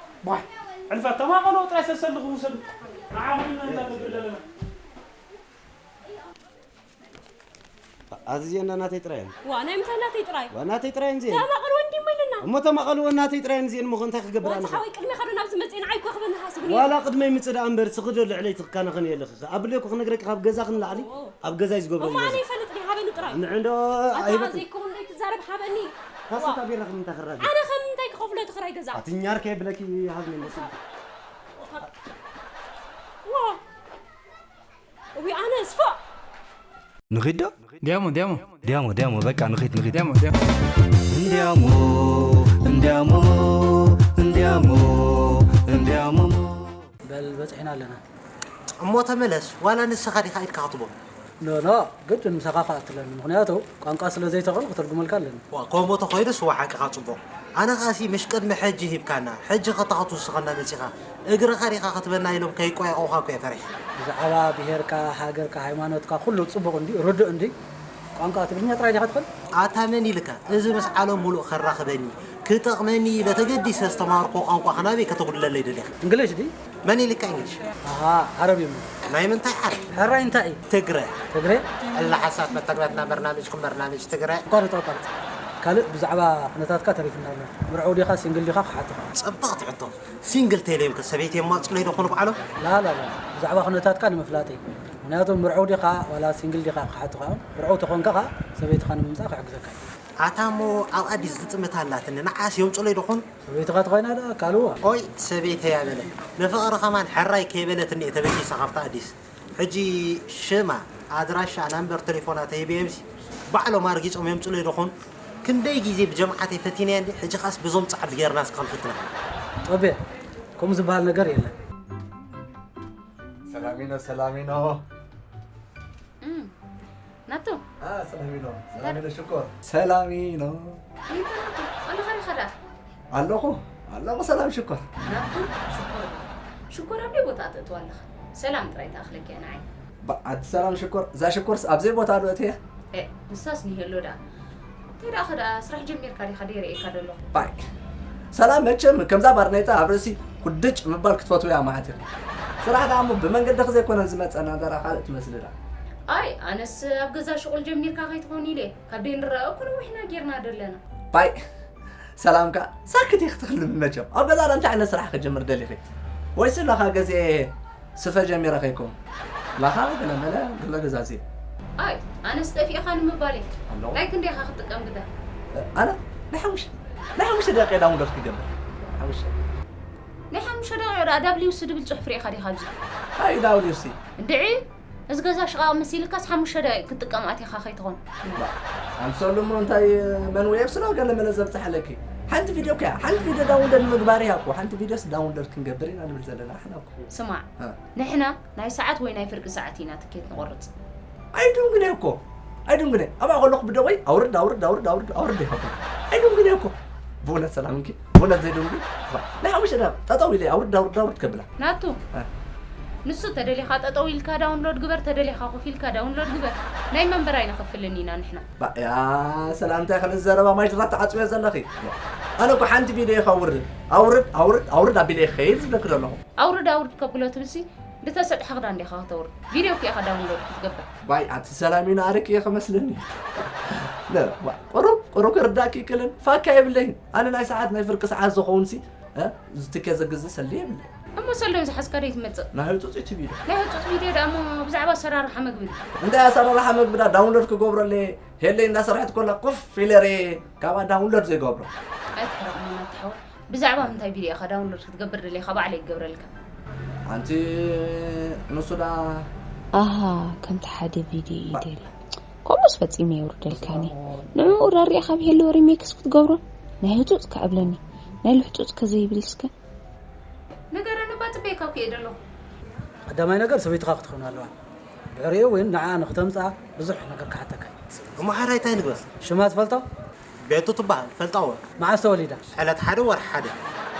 ቧይ! ሕልፈት ተማቐሉ ጥራይ ሰሰልኹ ውሰዱ። ንዓኹም ኢና እንዳንገብር ዘለና። ኣቲ እዚአን እንዳ ናተይ ጥራይ እየን። ዋ፣ ናይ ምንታይ ናተይ ጥራይ? ዋ፣ ናተይ ጥራይ እየን እዚአን። ተማቐልወን እንዲሞ ኢልና። እሞ ተማቐልወን ናተይ ጥራይ እየን እዚአን እሞ እንታይ ክገብር ዋ፣ ኣነ? ሓወይ ቅድሜኻ ዶ ናብዚ መጽእ ንዓይ እኮ ክበኒ ሓስብኒ ዋላ ቅድመይ ምጽእ ደኣ እምበር፣ ስኺ ዶ ልዕለይ ትካናኸኒ የለኺ። ኣብለይ እኮ ክነግረኪ ካብ ገዛኺ ንላዕሊ ኦ። ኣብ ገዛይ ዝገብሮ እሞ ኣነ ይፈልጥኒ፣ ሃበኒ ጥራይ። ንዕንዶ ኣታ ኣይህበኪ። ዘይከውን ዘይትዛረብ ሃበኒ። ካሰታ ዋ። ቢራ ከም እንታይ ክራቢ? ኣነ ከም እንታይ ክኸፍሎ እቲ ክራይ ገዛ? ኣትኛር ከየብለኪ ሃብኒ መሲ። ዋ። እዊ ኣነ እስፎ። ንኺድ ዶ? ዲያሞ፣ ዲያሞ። ዲያሞ፣ ዲያሞ፣ በቃ ንኺድ፣ ንኺድ። ዲያሞ፣ ዲያሞ። እንዲያሞ፣ እንዲያሞ፣ እንዲያሞ፣ እንዲያሞ። በል በጺሕና ኣለና። እሞ ተመለስ፣ ዋላ ንስኻ ዲኻ ኢድካ ክትቦ? ኖ፣ ኖ፣ ግድን ምሳኻ ክኣትለኒ፣ ምኽንያቱ ቋንቋ ስለ ዘይተኽእል ክትርጉመልካ ኣለኒ። ዋ፣ ከምኡ ተኾይኑስ እወ ሓቅኻ ጽቡቕ። ኣነ ኸኣሲ ምሽ ቅድሚ ሕጂ ሂብካና፣ ሕጂ ኸታ ክትውስኸና መጺኻ፣ እግርኻ ዲኻ ክትበና ኢሎም ከይቆያቑኻ እኮ እየ ፈሪሐ። ብዛዕባ ብሄርካ፣ ሃገርካ፣ ሃይማኖትካ ኩሉ ጽቡቕ እንድዩ፣ ርዱእ እንድዩ። ቋንቋ ትግርኛ ጥራይ ዲኻ ትኽእል? ኣታ መን ኢልካ? እዚ ምስ ዓለም ሙሉእ ከራኽበኒ፣ ክጠቕመኒ ኢለ ተገዲሰ ዝተማሃርኩዎ ቋንቋ ኸ ናበይ ከተጉድለለይ ደሊኻ? እንግሊሽ ድዩ? መን ኢልካ እንግሊሽ? ኣሃ፣ ዓረብ እዩ። ናይ ምንታይ ዓረብ? ሕራይ እንታይ እዩ? ትግረ። ትግረ? እላ ሓሳብ መተግበርና በርናምጅኩም በርናምጅ ትግረ። ኣቋርጽ፣ ኣቋርጽ። ካልእ ብዛዕባ ኩነታትካ ተሪፍና ኣሎ። ምርዑው ዲኻ፣ ሲንግል ዲኻ ክሓትኻ። ጽብቕቲ ሕቶ። ሲንግል ተይለዮም ከ ሰበይቲ የማጽለይ ዶ ኾኑ በዓሎም? ላ፣ ላ፣ ላ። ብዛዕባ ኩነታትካ ንምፍላጥ እዩ። ምኽንያቱ ምርዑው ዲኻ ዋላ ሲንግል ዲኻ ክሓትኻ እዮም። ምርዑው ተኾንካ ኸኣ ሰበይትኻ ንምምጻእ ክሕግዘካ እዩ። ኣታ እሞ ኣብ ኣዲስ ዝጥምት ኣላትኒ፣ ንዓስ የምጽለይ ዶ ኾኑ? ሰበይትኻ ተኾይና ደኣ ካልዋ። ኦይ፣ ሰበይተይ ኣበለ። ንፍቕሪ ኸማን ሕራይ ከይበለትኒ እየ ተበጊሳ ካብታ ኣዲስ። ሕጂ ሽማ፣ ኣድራሻ፣ ናምበር ቴሌፎና ተሂበዮምሲ፣ ባዕሎም ኣርጊጾም የምጽለይ ዶ ኾኑ? ክንደይ ግዜ ብጀምዓተይ ፈቲነያ እንዲ፣ ሕጂ ኸኣስ ብዞም ጻዕዱ ጌርና እስከ ክንፍትና። ጦቤ፣ ከምኡ ዝበሃል ነገር የለን። ሰላሚኖ፣ ሰላሚኖ። እም፣ ናቱ። አ፣ ሰላሚኖ፣ ሰላሚኖ ሽኮር። ሰላሚኖ። እንታይ ናቱ? ኣለኻ ዲኻ ደኣ? ኣለኹ፣ ኣለኹ፣ ሰላም ሽኮር። ናቱ፣ ሽኮር። ሽኮር ኣብ ደይ ቦታ ተእትዋ ኣለኻ? ሰላም ጥራይ ትኣኽለኪ እያ ንዓይ። ባ-፣ ኣቲ ሰላም ሽኮር፣ እዛ ሽኮርስ ኣብ ዘይ ቦታ ዶ እትያ? ኤ፣ ንሳስ ንሄሎ ደኣ። እንታይ ደኣ ኸ ደኣ ስራሕ ጀሚርካ ዲኻ ደይርእየካ ደለኹ? ባይ ሰላም፣ መቸም ከምዛ ባርኔጣ ኣብ ርእሲ ኩድጭ ምባል ክትፈትውያ ማለት ኢኺ። ስራሕ ደኣ እሞ ብመንገድኺ ዘይኮነን ዝመጸ፣ ናደራ ካልእ ትመስሊ ደኣ። ኣይ ኣነስ ኣብ ገዛ ሽቑል ጀሚርካ ከይትኾን ኢለ ካብ ደይ ንረኣእኩ ነዊሕና ጌርና ደለና። ባይ ሰላምካ ሳክት ኢኺ ትኽልሚ። መቸም ኣብ ገዛ ደኣ እንታይ ዓይነት ስራሕ ክጀምር ደሊኺ? ወይስ ላኻ ገዜ ስፈ ጀሚረ ከይከውን? ላኻ ገለመለ ገለ ገዛዜ። ኣይ ኣነስ ጠፊእኻ ንምባል እየ። ኣለኹ። ናይ ክንደይኻ ክትጥቀም ግዳ? ኣነ ናይ ሓሙሽተ ናይ ሓሙሽተ ደቂቃ ዳውንሎድ ክገብር። ሓሙሽተ ናይ ሓሙሽተ ደቂቃ ደኣ ዳብሊው ሲ ድብል ጽሑፍ ርኢኻ ዲኻ ኣብዚ? ኣይ ዳውንሎድ ሲ እንድዒ እዚ ገዛ ሽቓቕ መሲልካስ ሓሙሽተ ደቂቕ ክትጥቀም ኣቲኻ ከይትኾን። ኣምሰሉ እሞ እንታይ መን ዌብ ስለ ገለ መለ ዘብፅሐለኪ? ሓንቲ ቪድዮ ከያ ሓንቲ ቪድዮ ዳውንሎድ ምግባር እያ እኮ። ሓንቲ ቪድዮስ ዳውንሎድ ክንገብር ኢና ንብል ዘለና ንሕና እኮ። ስማዕ እ። ንሕና ናይ ሰዓት ወይ ናይ ፍርቂ ሰዓት ኢና ትኬት ንቆርፅ። ኣይድንግነ እኮ ኣይድንግነ። ኣብኣ ከለኹ ብደወይ ኣውርድ ኣውርድ ኣውርድ ኣውርድ ኣውርድ ይኸብር። ኣይድንግነ እኮ። ብእውነት ሰላም እንኪ ብእውነት ዘይደንጉ። ናይ ሓሙሽተ ደቂቃ ጠጠው ኢለ ኣውርድ ኣውርድ ኣውርድ ከብላ። ናቱ እ። ንሱ ተደሊኻ ጠጠው ኢልካ ዳውንሎድ ግበር፣ ተደሊኻ ኮፍ ኢልካ ዳውንሎድ ግበር። ናይ መንበር ኣይንኸፍልን ኢና ንሕና። ባያ ሰላምታይ ክንዘረባ ማጅራት ተዓፅዮ ዘለኺ። ኣነ እኮ ሓንቲ ቪድዮ ኢኻ ውርድ ኣውርድ ኣውርድ ኣውርድ ኣቢለ ይኸይድ ዝብለኪ ዘለኹ። ኣውርድ ኣውርድ ከብሎ ትብልሲ ድተሰጥሐ ክዳ እንዲኻ ክተውርድ ቪድዮ እኮ ኢኻ ዳውንሎድ ክትገብር። ባይ ኣቲ ሰላም ኢና ኣረኪ እየ ከመስለኒ። ለ፣ ዋ፣ ቁሩብ ቁሩብ ክርዳእኪ ይክልን ፋካ የብለይን። ኣነ ናይ ሰዓት ናይ ፍርቂ ሰዓት ዝኸውን ሲ እ፣ ዝትከ ዘግዝ ሰሊ የብለይ። እሞ ሰሎም ዝሓዝካ ዶ ይትመፅእ? ናይ ህፁፅ እቲ ቪድዮ ናይ ህፁፅ ቪድዮ ደኣ እሞ ብዛዕባ ኣሰራርሓ መግቢ እንታይ ኣሰራርሓ መግቢ ዳ ዳውንሎድ ክገብረለ ሄለይ እንዳሰራሕት ኮላ ኮፍ ኢለ ርየ። ካብኣ ዳውንሎድ ዘይገብሮ ኣይትሕረቕ መናትሓወ። ብዛዕባ ምንታይ ቪድዮ ኢኻ ዳውንሎድ ክትገብር ደሊኻ ባዕለይ ይገብረልካ። ኣንቲ ንሱ ዳ ኣሃ ከምቲ ሓደ ቪድዮ እዩ ደልያ። ከምኡስ ፈጺመ የውርደልካኒ። ንዕኡ ዳሪእኻ ብሄሎ ሪሜክስ ክትገብሮ ናይ ህጹጽ ከዕብለኒ። ናይ ልሕጹጽ ከዘይብል እስከ። ንገረኒ እባ ጽበየካ እኮ እየ ደለኹ። ቀዳማይ ነገር ሰበይትኻ ክትኾን ኣለዋ። ድሕሪኡ እውን ንዓ ንክተምፅኣ ብዙሕ ነገር ክሓተካ። እሞ ሓራይ እንታይ ንግበር? ሽማ ትፈልጦ? ቤቱ ትበሃል ፈልጣዎ። መዓስ ተወሊዳ? ዕለት ሓደ ወርሒ ሓደ።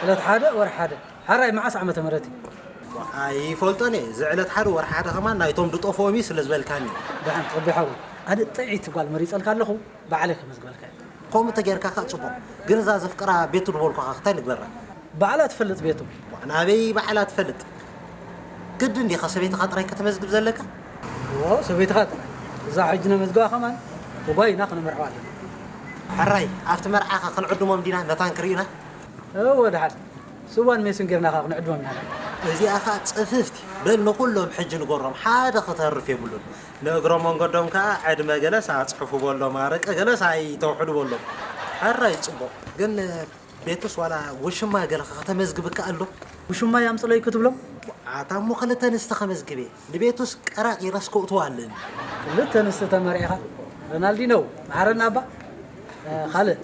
ዕለት ሓደ ወርሒ ሓደ። ሓራይ መዓስ ዓመተ ምህረት እዩ? ኣይፈልጦን እየ። እዚ ዕለት ሓደ ወርሒ ሓደ ከማን ናይቶም ዝጠፍኦም እዩ ስለ ዝበልካኒ። ደሓን ጸቢ ሓወይ። ኣነ ጥዕይቲ ጓል መሪጸልካ ኣለኹ። ባዕለይ ከመዝግበልካ እየ። ከምኡ ተጌርካ ከዓ ጽቡቕ። ግን እዛ ዘፍቅራ ቤቱ ዝበልኩኻ እንታይ ንግበራ? ባዕላ ትፈልጥ ቤቱ። ናበይ ባዕላ ትፈልጥ? ግድን ዲኻ ሰበይትኻ ጥራይ ከተመዝግብ ዘለካ? እዎ ሰበይትኻ ጥራይ። እዛ ሕጂ ነመዝግባ ከማን ብጓይና ክነመርዕዋ ኣለና። ሕራይ ኣብቲ መርዓኻ ክንዕድሞም ዲና መታን ክርእዩና? እወ ደሓን። ስዋን ሜስን ጌርና ኸዓ ክንዕድሞም ኢና። እዚኣ ኸዓ ጽፍፍቲ። በል ንኹሎም ሕጂ ንገሮም ሓደ ክተርፍ የብሉን። ንእግረ መንገዶም ከኣ ዕድመ ገለስ ኣጽሕፉ በሎም ኣረቂ ገለስ ኣይተውሕዱ በሎም። ሕራይ ጽቡቕ። ግን ቤቱስ ዋላ ውሽማ ገለ ከተመዝግብ እካ ኣሎ? ውሽማ ያምጽለይ ክትብሎም? ኣታ እሞ ክልተ ኣንስቲ ከመዝግብ እየ። ንቤቱስ ቀራቂረስ ከእትዎ ኣለኒ። ክልተ ኣንስቲ ተመርዒኻ? ሮናልዲኖ፣ መሓረና እባ። ካልእ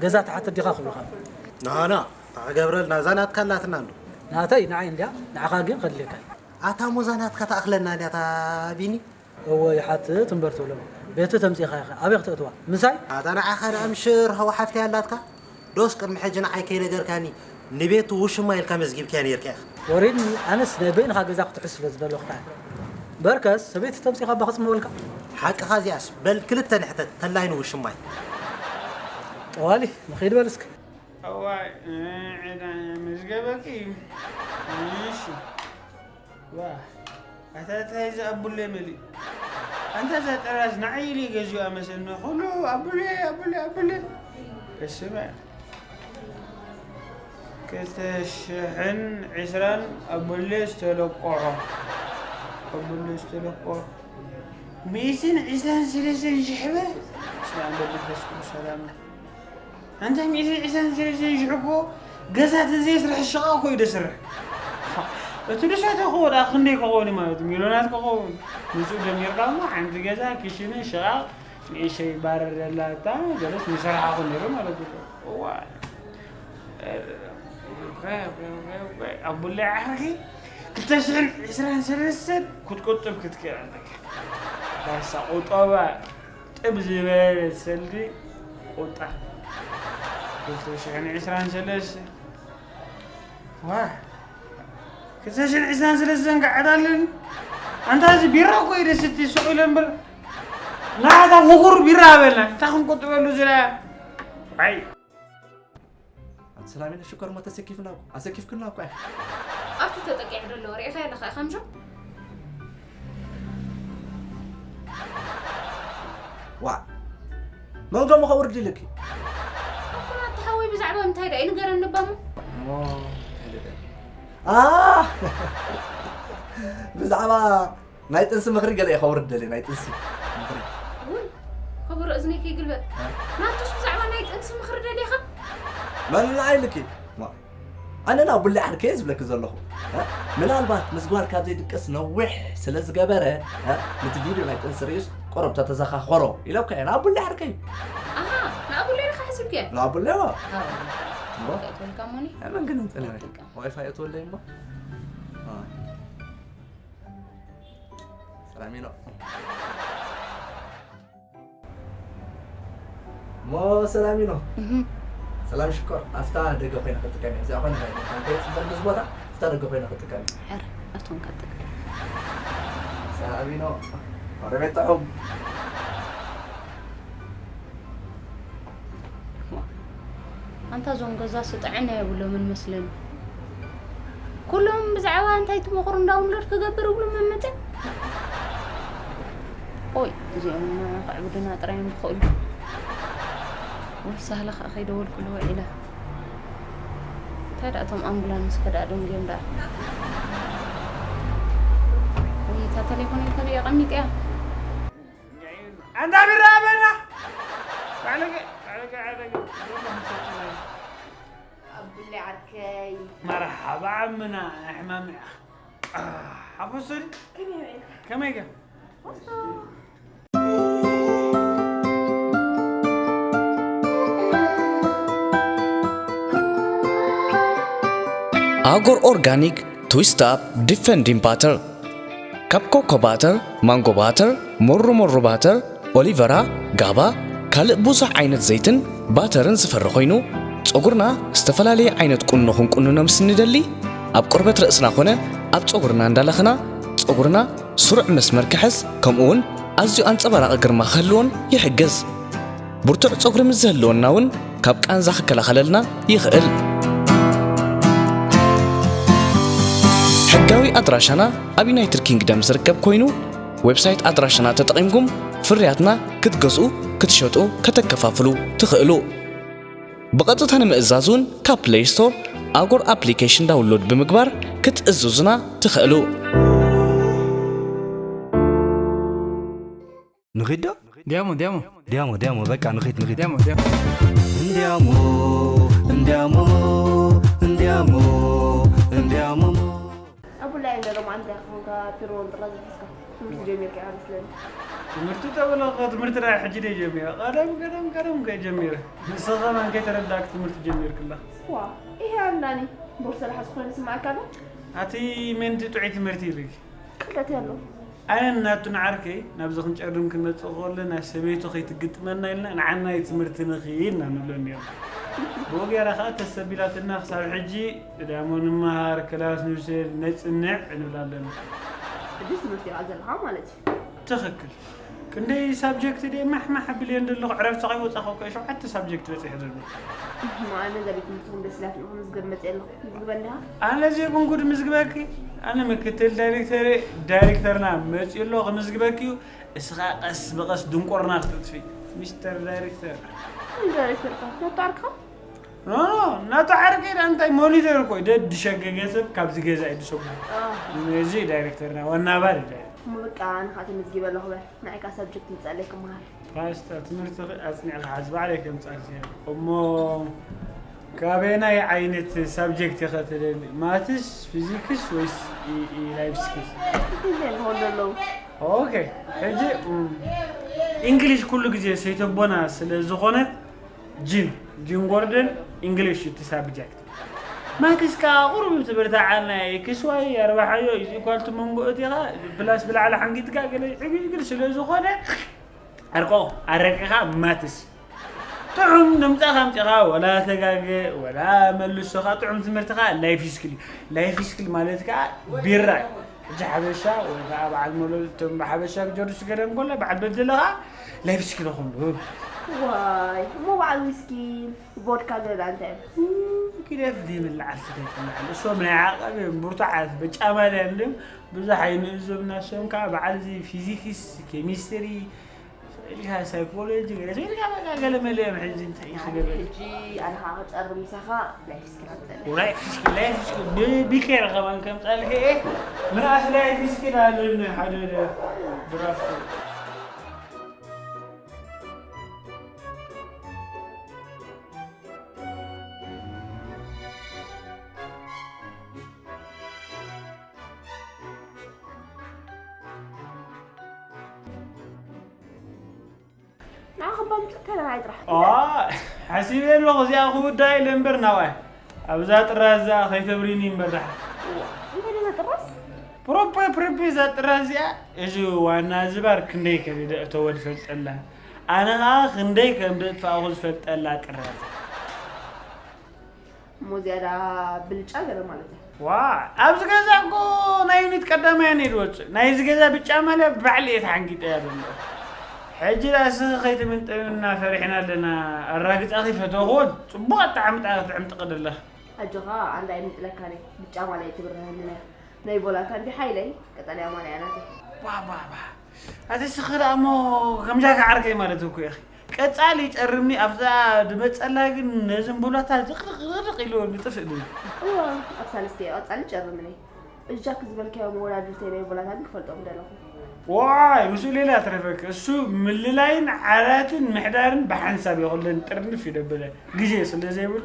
ገዛ ትሓትት ዲኻ ክብሉኻ? ናና እታ ክገብረልና እዛ ናትካ ኣላትና ኣሎ። ናተይ ንዓይ እንድያ፣ ንዓኻ ግን ከድልየካ እዩ። ኣታ እሞ እዛ ናትካ ትኣኽለና እንድያ እታ ቢኒ። እወ ይሓትት እምበር ትብሎ። ቤቱ ተምጺኻ ኢኻ ኣበይ ክተእትዋ? ምሳይ? ኣታ ንዓኻ ደኣ ምሽር ሃዋ ሓፍተይ ኣላትካ። ዶስ ቅድሚ ሕጂ ንዓይ ከይነገርካኒ ንቤቱ ውሽማ ኢልካ መዝጊብካያ ነይርካ ኢኻ። ወሪድኒ ኣነስ ናይ በይንኻ ገዛ ክትሕዝ ስለ ዝደለኹ እየ። በርከስ ሰበይቲ ተምጺኻ እባ ክጽመወልካ። ሓቅኻ እዚኣስ በል ክልተ ንሕተት ተላይ ንውሽማይ። ጠዋሊ ንኺድ በል እስከ። እዋይ ዕዳ መዝገበኪ እዩ። እሺ ዋ ኣታ እንታይ እዚ ኣቡለ መሊእ ኣንታ እዛ ጠራዝ ንዓይ ኢሉ ገዚኡ ኣመሰልና ኩሉ ኣቡለ ኣቡለ ኣቡለ በስመ ክልተ ሽሕን ዕስራን ኣቡለ ዝተለቆዖ ኣቡለ ዝተለቆዖ ሚእትን ዕስራን ሰለስተን ሽሕ ብር ስመ ኣብ መንፈስ ቅዱስ ሰላም ኣንታ ሚእትን ዕስራን ሰለስተን ሽሕ እኮ ገዛ ተዘይስራሕ ሽቓቕ እኮ እዩ ደስርሕ። እቲ ድሳተ እኮ ደኣ ክንደይ ክኸውን እዩ ማለት እዩ? ሚልዮናት ክኸውን። ምስኡ ደሚርካ እሞ ሓንቲ ገዛ፣ ክሽነ፣ ሽቓቕ፣ ንእሽተይ ባር ደላታ ገለስ ምሰርሓኹ ነይሩ ማለት እዩ። እዋይ። ኣቡለይ ዓርኪ ክልተ ሽሕን ዕስራን ሰለስተን ክትቁጥብ ክትክእል ኣለካ። ዳሳ ቁጠባ። ጥብ ዝበለ ሰልዲ ቁጣ ክልተ ሽሕን ዕስራን ሰለስተ ዋ ክልተ ሽሕን ዕስራን ሰለስተን ከዓዳልን ኣንታ እዚ ቢራ እኮ እዩ ደስቲ ስቕ ኢለ እምበር ናታ ምኹር ቢራ በልና እንታይ ክንቆጥበሉ ዝና። ኣይ ኣቲ ሰላሚና ሽኮር ሞ ተሰኪፍና እኮ ኣሰኪፍክና እኮ። ኣብቲ ተጠቂዑ ዘሎ ርኢኻ ኣለኻ ከምሾ። ዋ መንጎ ሞ ከውርድ ኢልኪ። ኣኮና ተሓወይ ብዛዕባ እንታይ ደኣ ይንገረኒ ባሙ። ሞ አ ብዛዕባ ናይ ጥንሲ ምኽሪ ገለ ከውርድ ደለ ናይ ጥንሲ ምኽሪ። ውይ ከበሮ እዝነይ ከይግልበጥ። ናቱስ ብዛዕባ ናይ ጥንሲ ምኽሪ ደሊኻ? መን ንዓይ ኢልኪ? ማ ኣነ ናብ ቡሌ ዓርከየ ዝብለኪ ዘለኹ። እ? ምናልባት ምስ ጓል ካብ ዘይድቅስ ነዊሕ ስለ ዝገበረ እ? ነቲ ቪድዮ ናይ ጥንሲ ርእዩስ ቁሩብ ተተዘኻኸሮ ኢለኩ እየ ናብ ቡሌ ዓርከይ። ኣሃ ንኣቡለይ ኢኻ ሓሲብክያ? ናብ ቡሌዋ ተእትወልካ ሞኒ? መን ግን እንፅና ዋይፋይ እትወለይ እሞ ሰላሚኖ ሞ ሰላሚኖ ሰላም ሽኮር ኣፍታ ደገ ኮይነ ክጥቀም እየ እዚኣ ኮይነ ከይፅበር ምስ ቦታ ኣፍታ ደገ ኮይነ ክጥቀም እየ ሕር ኣፍቶም ቀጥል ሰላሚኖ ወደ ቤት ጥሑም ኣንታ እዞም ገዛ ስጥዕና የብሎምን መስለኒ ኩሎም ብዛዕባ እንታይ ትመኽሩ እንዳውንሎድ ክገብር እብሉ መመፅእ ኦይ እዚኦም ከዕብዱና ጥራዮም ክኽእሉ ወይ ሳህለ ከዓ ከይደወልኩሉ ውዒለ እንታይ ደኣ እቶም ኣምቡላንስ ከደኣ ደንጉዮም ደኣ ወይ እታ ተሌፎን እንተሪኦ ቀሚጥያ ኣንታ ቢራ ኣበና ባዕለገ ባዕለገ ባዕለገ ዘሎ ምሰጥናይ ኣቡሊ ዓርከይ መርሓባ ዓምና ሕማም ሓፈሶ ከመይ ገ ኣጎር ኦርጋኒክ ትዊስት ኣፕ ዲፈንዲንግ ባተር ካብ ኮኮ ባተር፣ ማንጎ ባተር፣ ሞሩ ሞሩ ባተር፣ ኦሊቨራ፣ ጋባ፣ ካልእ ብዙሕ ዓይነት ዘይትን ባተርን ዝፈሪ ኮይኑ ጸጉርና ዝተፈላለየ ዓይነት ቁኖ ክንቁንኖ ምስ ንደሊ ኣብ ቆርበት ርእስና ኮነ ኣብ ጸጉርና እንዳለኽና ጸጉርና ስሩዕ መስመር ክሕዝ ከምኡ እውን ኣዝዩ ኣንጸባራቒ ግርማ ክህልዎን ይሕግዝ። ብርቱዕ ጸጉሪ ምስ ዝህልወና እውን ካብ ቃንዛ ክከላኸለልና ይኽእል። ሕጋዊ ኣድራሻና ኣብ ዩናይትድ ኪንግደም ዝርከብ ኮይኑ ዌብሳይት ኣድራሻና ተጠቒምኩም ፍርያትና ክትገዝኡ፣ ክትሸጡ፣ ከተከፋፍሉ ትኽእሉ። ብቐጥታ ንምእዛዝ እውን ካብ ፕለይ ስቶር ኣጎር ኣፕሊኬሽን ዳውንሎድ ብምግባር ክትእዝዙና ትኽእሉ። ንኺድ ዶ? ዲያሞ ዲያሞ ዲያሞ ዲያሞ በቃ ንኺድ ንኺድ ዲያሞ ዲያሞ እንዲያሞ እንዲያሞ እንዲያሞ እንዲያሞ ኣቡላይ እንደ ሎማዓንቲ እንታይ ክኾንካ ፒሮን ጥራዝ ሒዝካ ትምህርቲ ጀሚርካ ኢኻ መስለኒ። ትምህርቲ ተበለኸ ትምህርቲ ናይ ሕጂ ደይ ጀሚረ ቀደም ቀደም ቀደም ከይ ጀሚረ ንስኻ ማን ከይተረዳእክ ትምህርቲ ጀሚርክላ። ዋ ይሄ ኣላኒ ቦርሳ ዝሓዝኩ ኮይኑ ይስምዓካ ዶ? ኣቲ መንቲ ጥዑይ ትምህርቲ ኢልኪ። ክልተ ኣሎ። ኣነን ናቱን ዓርከይ ናብዚ ክንጨርም ክንመጽእ ከለና ሰበይቱ ከይትግጥመና ኢልና ንዓና እዩ ትምህርቲ ንኺድ ኢና ንብሎ ነይርና። ብኡ ገይራ ኸኣ ተሰቢላትና ክሳብ ሕጂ እዳሞ ንመሃር፣ ክላስ ንውሰድ፣ ነጽንዕ ንብል ኣለና። ሕጂስ ትምህርቲ ኢኻ ዘለኻ ማለት እዩ። ትኽክል። ክንደይ ሳብጀክት ድየ ማሕማሕ ኣቢለየን ዘለኹ ዕረፍቲ ከይወጻኹ እኮ እየ ሸውዓተ ሳብጀክት በጺሐ ዘለኹ። እሞ ኣነ እዛ ቤት ትምህርትኹም ደስ ኢላትኒ እኹ ምዝገብ መጺአ ኣለኹ። ምዝግበኒ ዲኻ? ኣነ ዘይኮንኩ ድምዝግበኪ ኣነ ምክትል ዳይሬክተር ዳይሬክተርና መጺኡ ኣሎ ክምዝግበኪ እዩ እስኻ ቀስ ብቐስ ድንቆርና ክትጥፊ ሚስተር ዳይሬክተር። መን ዳይሬክተርካ? ናቱ ዓርክኻ? ኖ ኖ ናቱ ዓርከይ ደኣ እንታይ ሞኒተር እኮ እዩ ደድሸገገ ሰብ ካብዚ ገዛ እዩ ድሰጉ እዚ ዳይሬክተርና ዋና ኣባል እዩ ዳይሬክተር እሞ በቃ ኣነ ከዓ ተመዝጊበ ኣለኹ በል ንዓይ ከዓ ሳብጀክት ምፅኣለይ ክመሃር ፓስታ ትምህርትኺ ኣፅኒዕኺ ሓዚ ባዕለይ ከምፅኣልኪ እየ እሞ ካበየናይ ዓይነት ሳብጀክት ኢኸ ትደሊ ማትስ ፊዚክስ ወይስ ላይፍ ስኪልስ ክልቲኦም ይኾኑ ዘለዉ ኦኬ ሕጂ ኢንግሊሽ ኩሉ ግዜ ሰይተቦና ስለ ዝኾነት ጂን ጂን ጎርደን ኢንግሊሽ እዩ እቲ ሳብጀክት ማትስ ከዓ ቁሩብ ትብርታዓልና ኤክስ ዋይ ኣርባሓዮ ኢዝ ኢኳል ቱ መንጎ እቲኻ ፕላስ ብላዕሊ ሓንጊጥካ ገለ ዕግልግል ስለ ዝኾነ ኣርቆ ኣረቂኻ ማትስ ጥዑም ድምፃኻ ኣምፂኻ ወላ ተጋገ ወላ መልሶኻ ጥዑም ትምህርትኻ ላይፍ ስኪል ላይፍ ስኪል ማለት ከዓ ቢራ እዩ ሕጂ ሓበሻ ወይ ከዓ በዓል መለል እቶም ብሓበሻ ክጀርሱ ገለ እንኮሎ በዓል በደለ ከዓ ላይፍ ስኪል ኹሉ። ዋይ እሞ በዓል ዊስኪ ቮድካ ገለ እንታይ ግደፍ ዘይብል ለዓል ስደት ለዓል እሶም ናይ ዓቐብ እዮም ብርቱዓት በጫማልያ እንድም ብዙሕ ኣይንእዞም ናሶም ከዓ በዓል እዚ ፊዚክስ ኬሚስትሪ ኢልካ ሳይኮሎጂ ገለ ኢልካ በቃ ገለ መለ እዮም ሕዚ እንታይ እዩ ክገብር ሕጂ ኣነ ከዓ ክጨርም ምሳኻ ላይፍ ስኪል ኣምፀለ ላይፍ ስኪል ላይፍ ስኪል ብቢኬር ከማን ከምፃልከ እየ ምንኣስ ላይፍ ስኪል ኣለኒ ሓደ ድራፍት ንዓኹም በምፅእ ከለና ኣይጥራሕ ሓሲበ ኣለኹ እዚኣ ክውዳ ኢለ እምበር ናዋይ ኣብዛ ጥራዝ እዚኣ ከይተብሪኒ እምበር ደሓ እንታይ ደዘ ጥራስ ፕሮፖ ፕሪፒ እዛ ጥራዝ እዚኣ እዚ ዋና ዝባር ክንደይ ከም ደእተወ ዝፈልጠላ ኣነ ከዓ ክንደይ ከም ደጥፋእኹ ዝፈልጠላ ጥራዝ እሞ ዝያዳ ብልጫ ገለ ማለት እዩ ዋ ኣብዚ ገዛ እኮ ናይ ዩኒት ቀዳማይ እየ ዝወፅእ ናይዚ ገዛ ብጫ ማልያ ባዕሊ እየ ተሓንጊጠ እያ ዘሎ ሕጂ ዳኣ እስኺ ከይትምንጠዩና ፈሪሕና ኣለና ኣራግፃኺ ፈተኹን ፅቡቕ ኣጣዕምጣ ክትዕምጥቂ ደለኺ ኣጆኻ ኣንዳ ይምንጥለካ ነይ ብጫ ማልያ ይትብርሃኒ ነያ ናይ ቮላታ እንዲ ሓይለይ ቀጠልያ ማልያ ናተይ ባባባ ኣቲ ስኺ ደኣ እሞ ከምጃ ከዓርከይ ማለት እኮ ኢኺ ቀጻሊ ይጨርምኒ ኣብዛ ድመጸላ ግን ነዚ እምቡላታ ዝቕርቕ ኢሉ ንጥፍእ ድብል እዋ ኣብ ሳልስቲ ቀጻሊ ጨርምኒ እጃክ ዝበልካዮ መወዳድርተይ ናይ ቡላታ ግን ክፈልጦም ደለኹ ዋይ ምስኡ ሌላ ትረፈክ እሱ ምልላይን ዓራትን ምሕዳርን ብሓንሳብ የኹለን ጥርንፍ ይደብለ ግዜ ስለ ዘይብሉ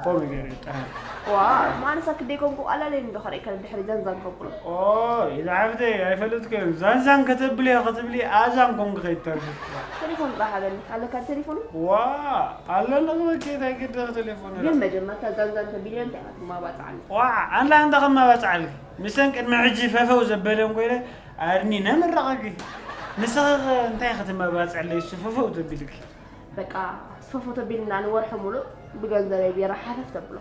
ኮሚደር ይጠሃል ዋ ማንሳ ክደይ ኮንኩ ቃላለ እንዶ ከርኢ ከለ ድሕሪ ዘንዛን ከብሎ ኦይ ዝሓፍተይ ኣይፈልጥክን ዛንዛን ከተብልዮ ክትብሊ ኣዛን ኮንክ ከይተርፍ ቴሌፎን ጥራሕ ኣበኒ ኣለካ ቴሌፎን ዋ ኣለኒ ክበኪ እንታይ ግድኽ ቴሌፎን ግን መጀመርታ ዛንዛን ተቢልዮ እንታይ ኢኻ ትማባፅዓኒ ዋ ኣንዳ እንዳ ከማባፅዓልኪ ምስተን ቅድሚ ሕጂ ፈፈው ዘበለን ኮይነ ኣድኒ ነምረቐኪ ንስኺ እንታይ ክትመባፅዕለይ እሱ ፈፈው ተቢልኪ በቃ ፈፈው ተቢልና ንወርሒ ሙሉእ ብገንዘበይ ቢራ ሓፈፍ ተብሎ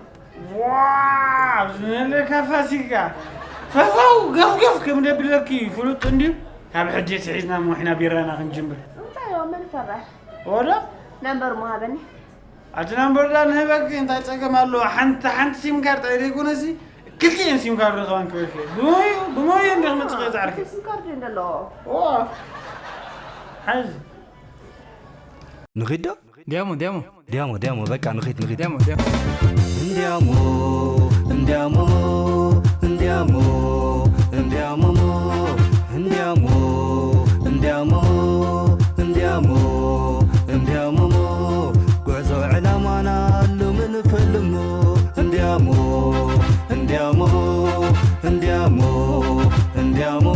ዋ ኣብዚ ነለካ ፋሲካ ፈፈው ገፍገፍ ከም ደብለኪ ፍሉጥ እንድዩ ካብ ሕጂ ትሒዝና ሞሒና ቢራና ክንጅምር እንታይ ዮ መን ፈራሕ ወዶ ነንበር መሃበኒ ኣቲ ናምበር ዳ ንህበኪ እንታይ ፀገም ኣለዎ ሓንቲ ሓንቲ ሲም ካርድ ኣይደይኮነሲ ክልቲኤን ሲም ካርድ ረኸባን ክበልክ ብሞዩ ብሞዩ እንደ ክመፅእ ከይፃዕርክ ስም ካርድ እንደለዎ ኦ ሓዚ ንኺድ ዶ ዲያሞ ዲያሞ ዲያሞ ዲያሞ በቃ ንኺድ ንኺድ ዲያሞ ዲያሞ እንዲያሞ እንዲያሞ እንዲያሞ እንዲያሞ እንዲያሞ እንዲያሞ እንዲያሞ እንዲያሞ ጉዕዞ ዕላማና ሎሚ ንፈልሞ እንዲያሞ እንዲያሞ እንዲያሞ እንዲያሞ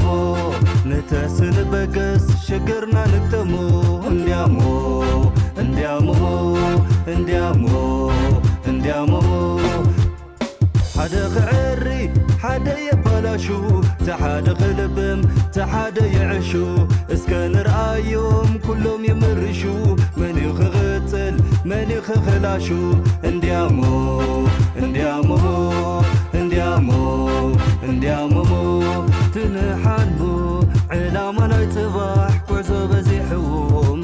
ንተስንበገስ ሽግርና ንግጠሞ እንዲያሞ እንዲያሞ እንዲያሞ እንዲያሞ ሓደ ክዕሪ ሓደ የባላሹ ተሓደ ክልብም ተሓደ ይዕሹ እስከ ንርኣዮም ኩሎም ይምርሹ መን እዩ ክቕፅል መን እዩ ክኽላሹ እንዲያሞ እንዲያሞ እንዲያሞ እንዲያሞ ትንሓልሞ ዕላማ ናይ ፅባሕ ጉዕዞ በዚሕዎ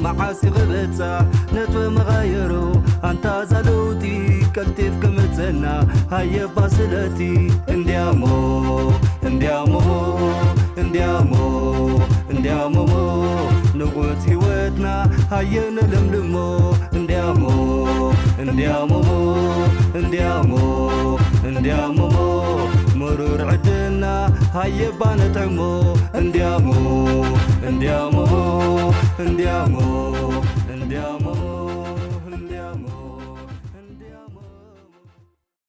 መዓስ ክበፃሕ ነጥበ መቓየሮ ኣንታ እዛ ለውጢ ቀልጢፍ ክምፀና ሃየባ ስለቲ እንዲያሞ እንዲያሞ እንዲያሞ እንዲያሞ ንቑት ህይወትና ሃየ ነለምልሞ እንዲያሞ እንዲያሞ እንዲያሞ እንዲያሞ ምሩር ዕድልና ሃየባ ነጥዕሞ እንዲያሞ እንዲያሞ እንዲያሞ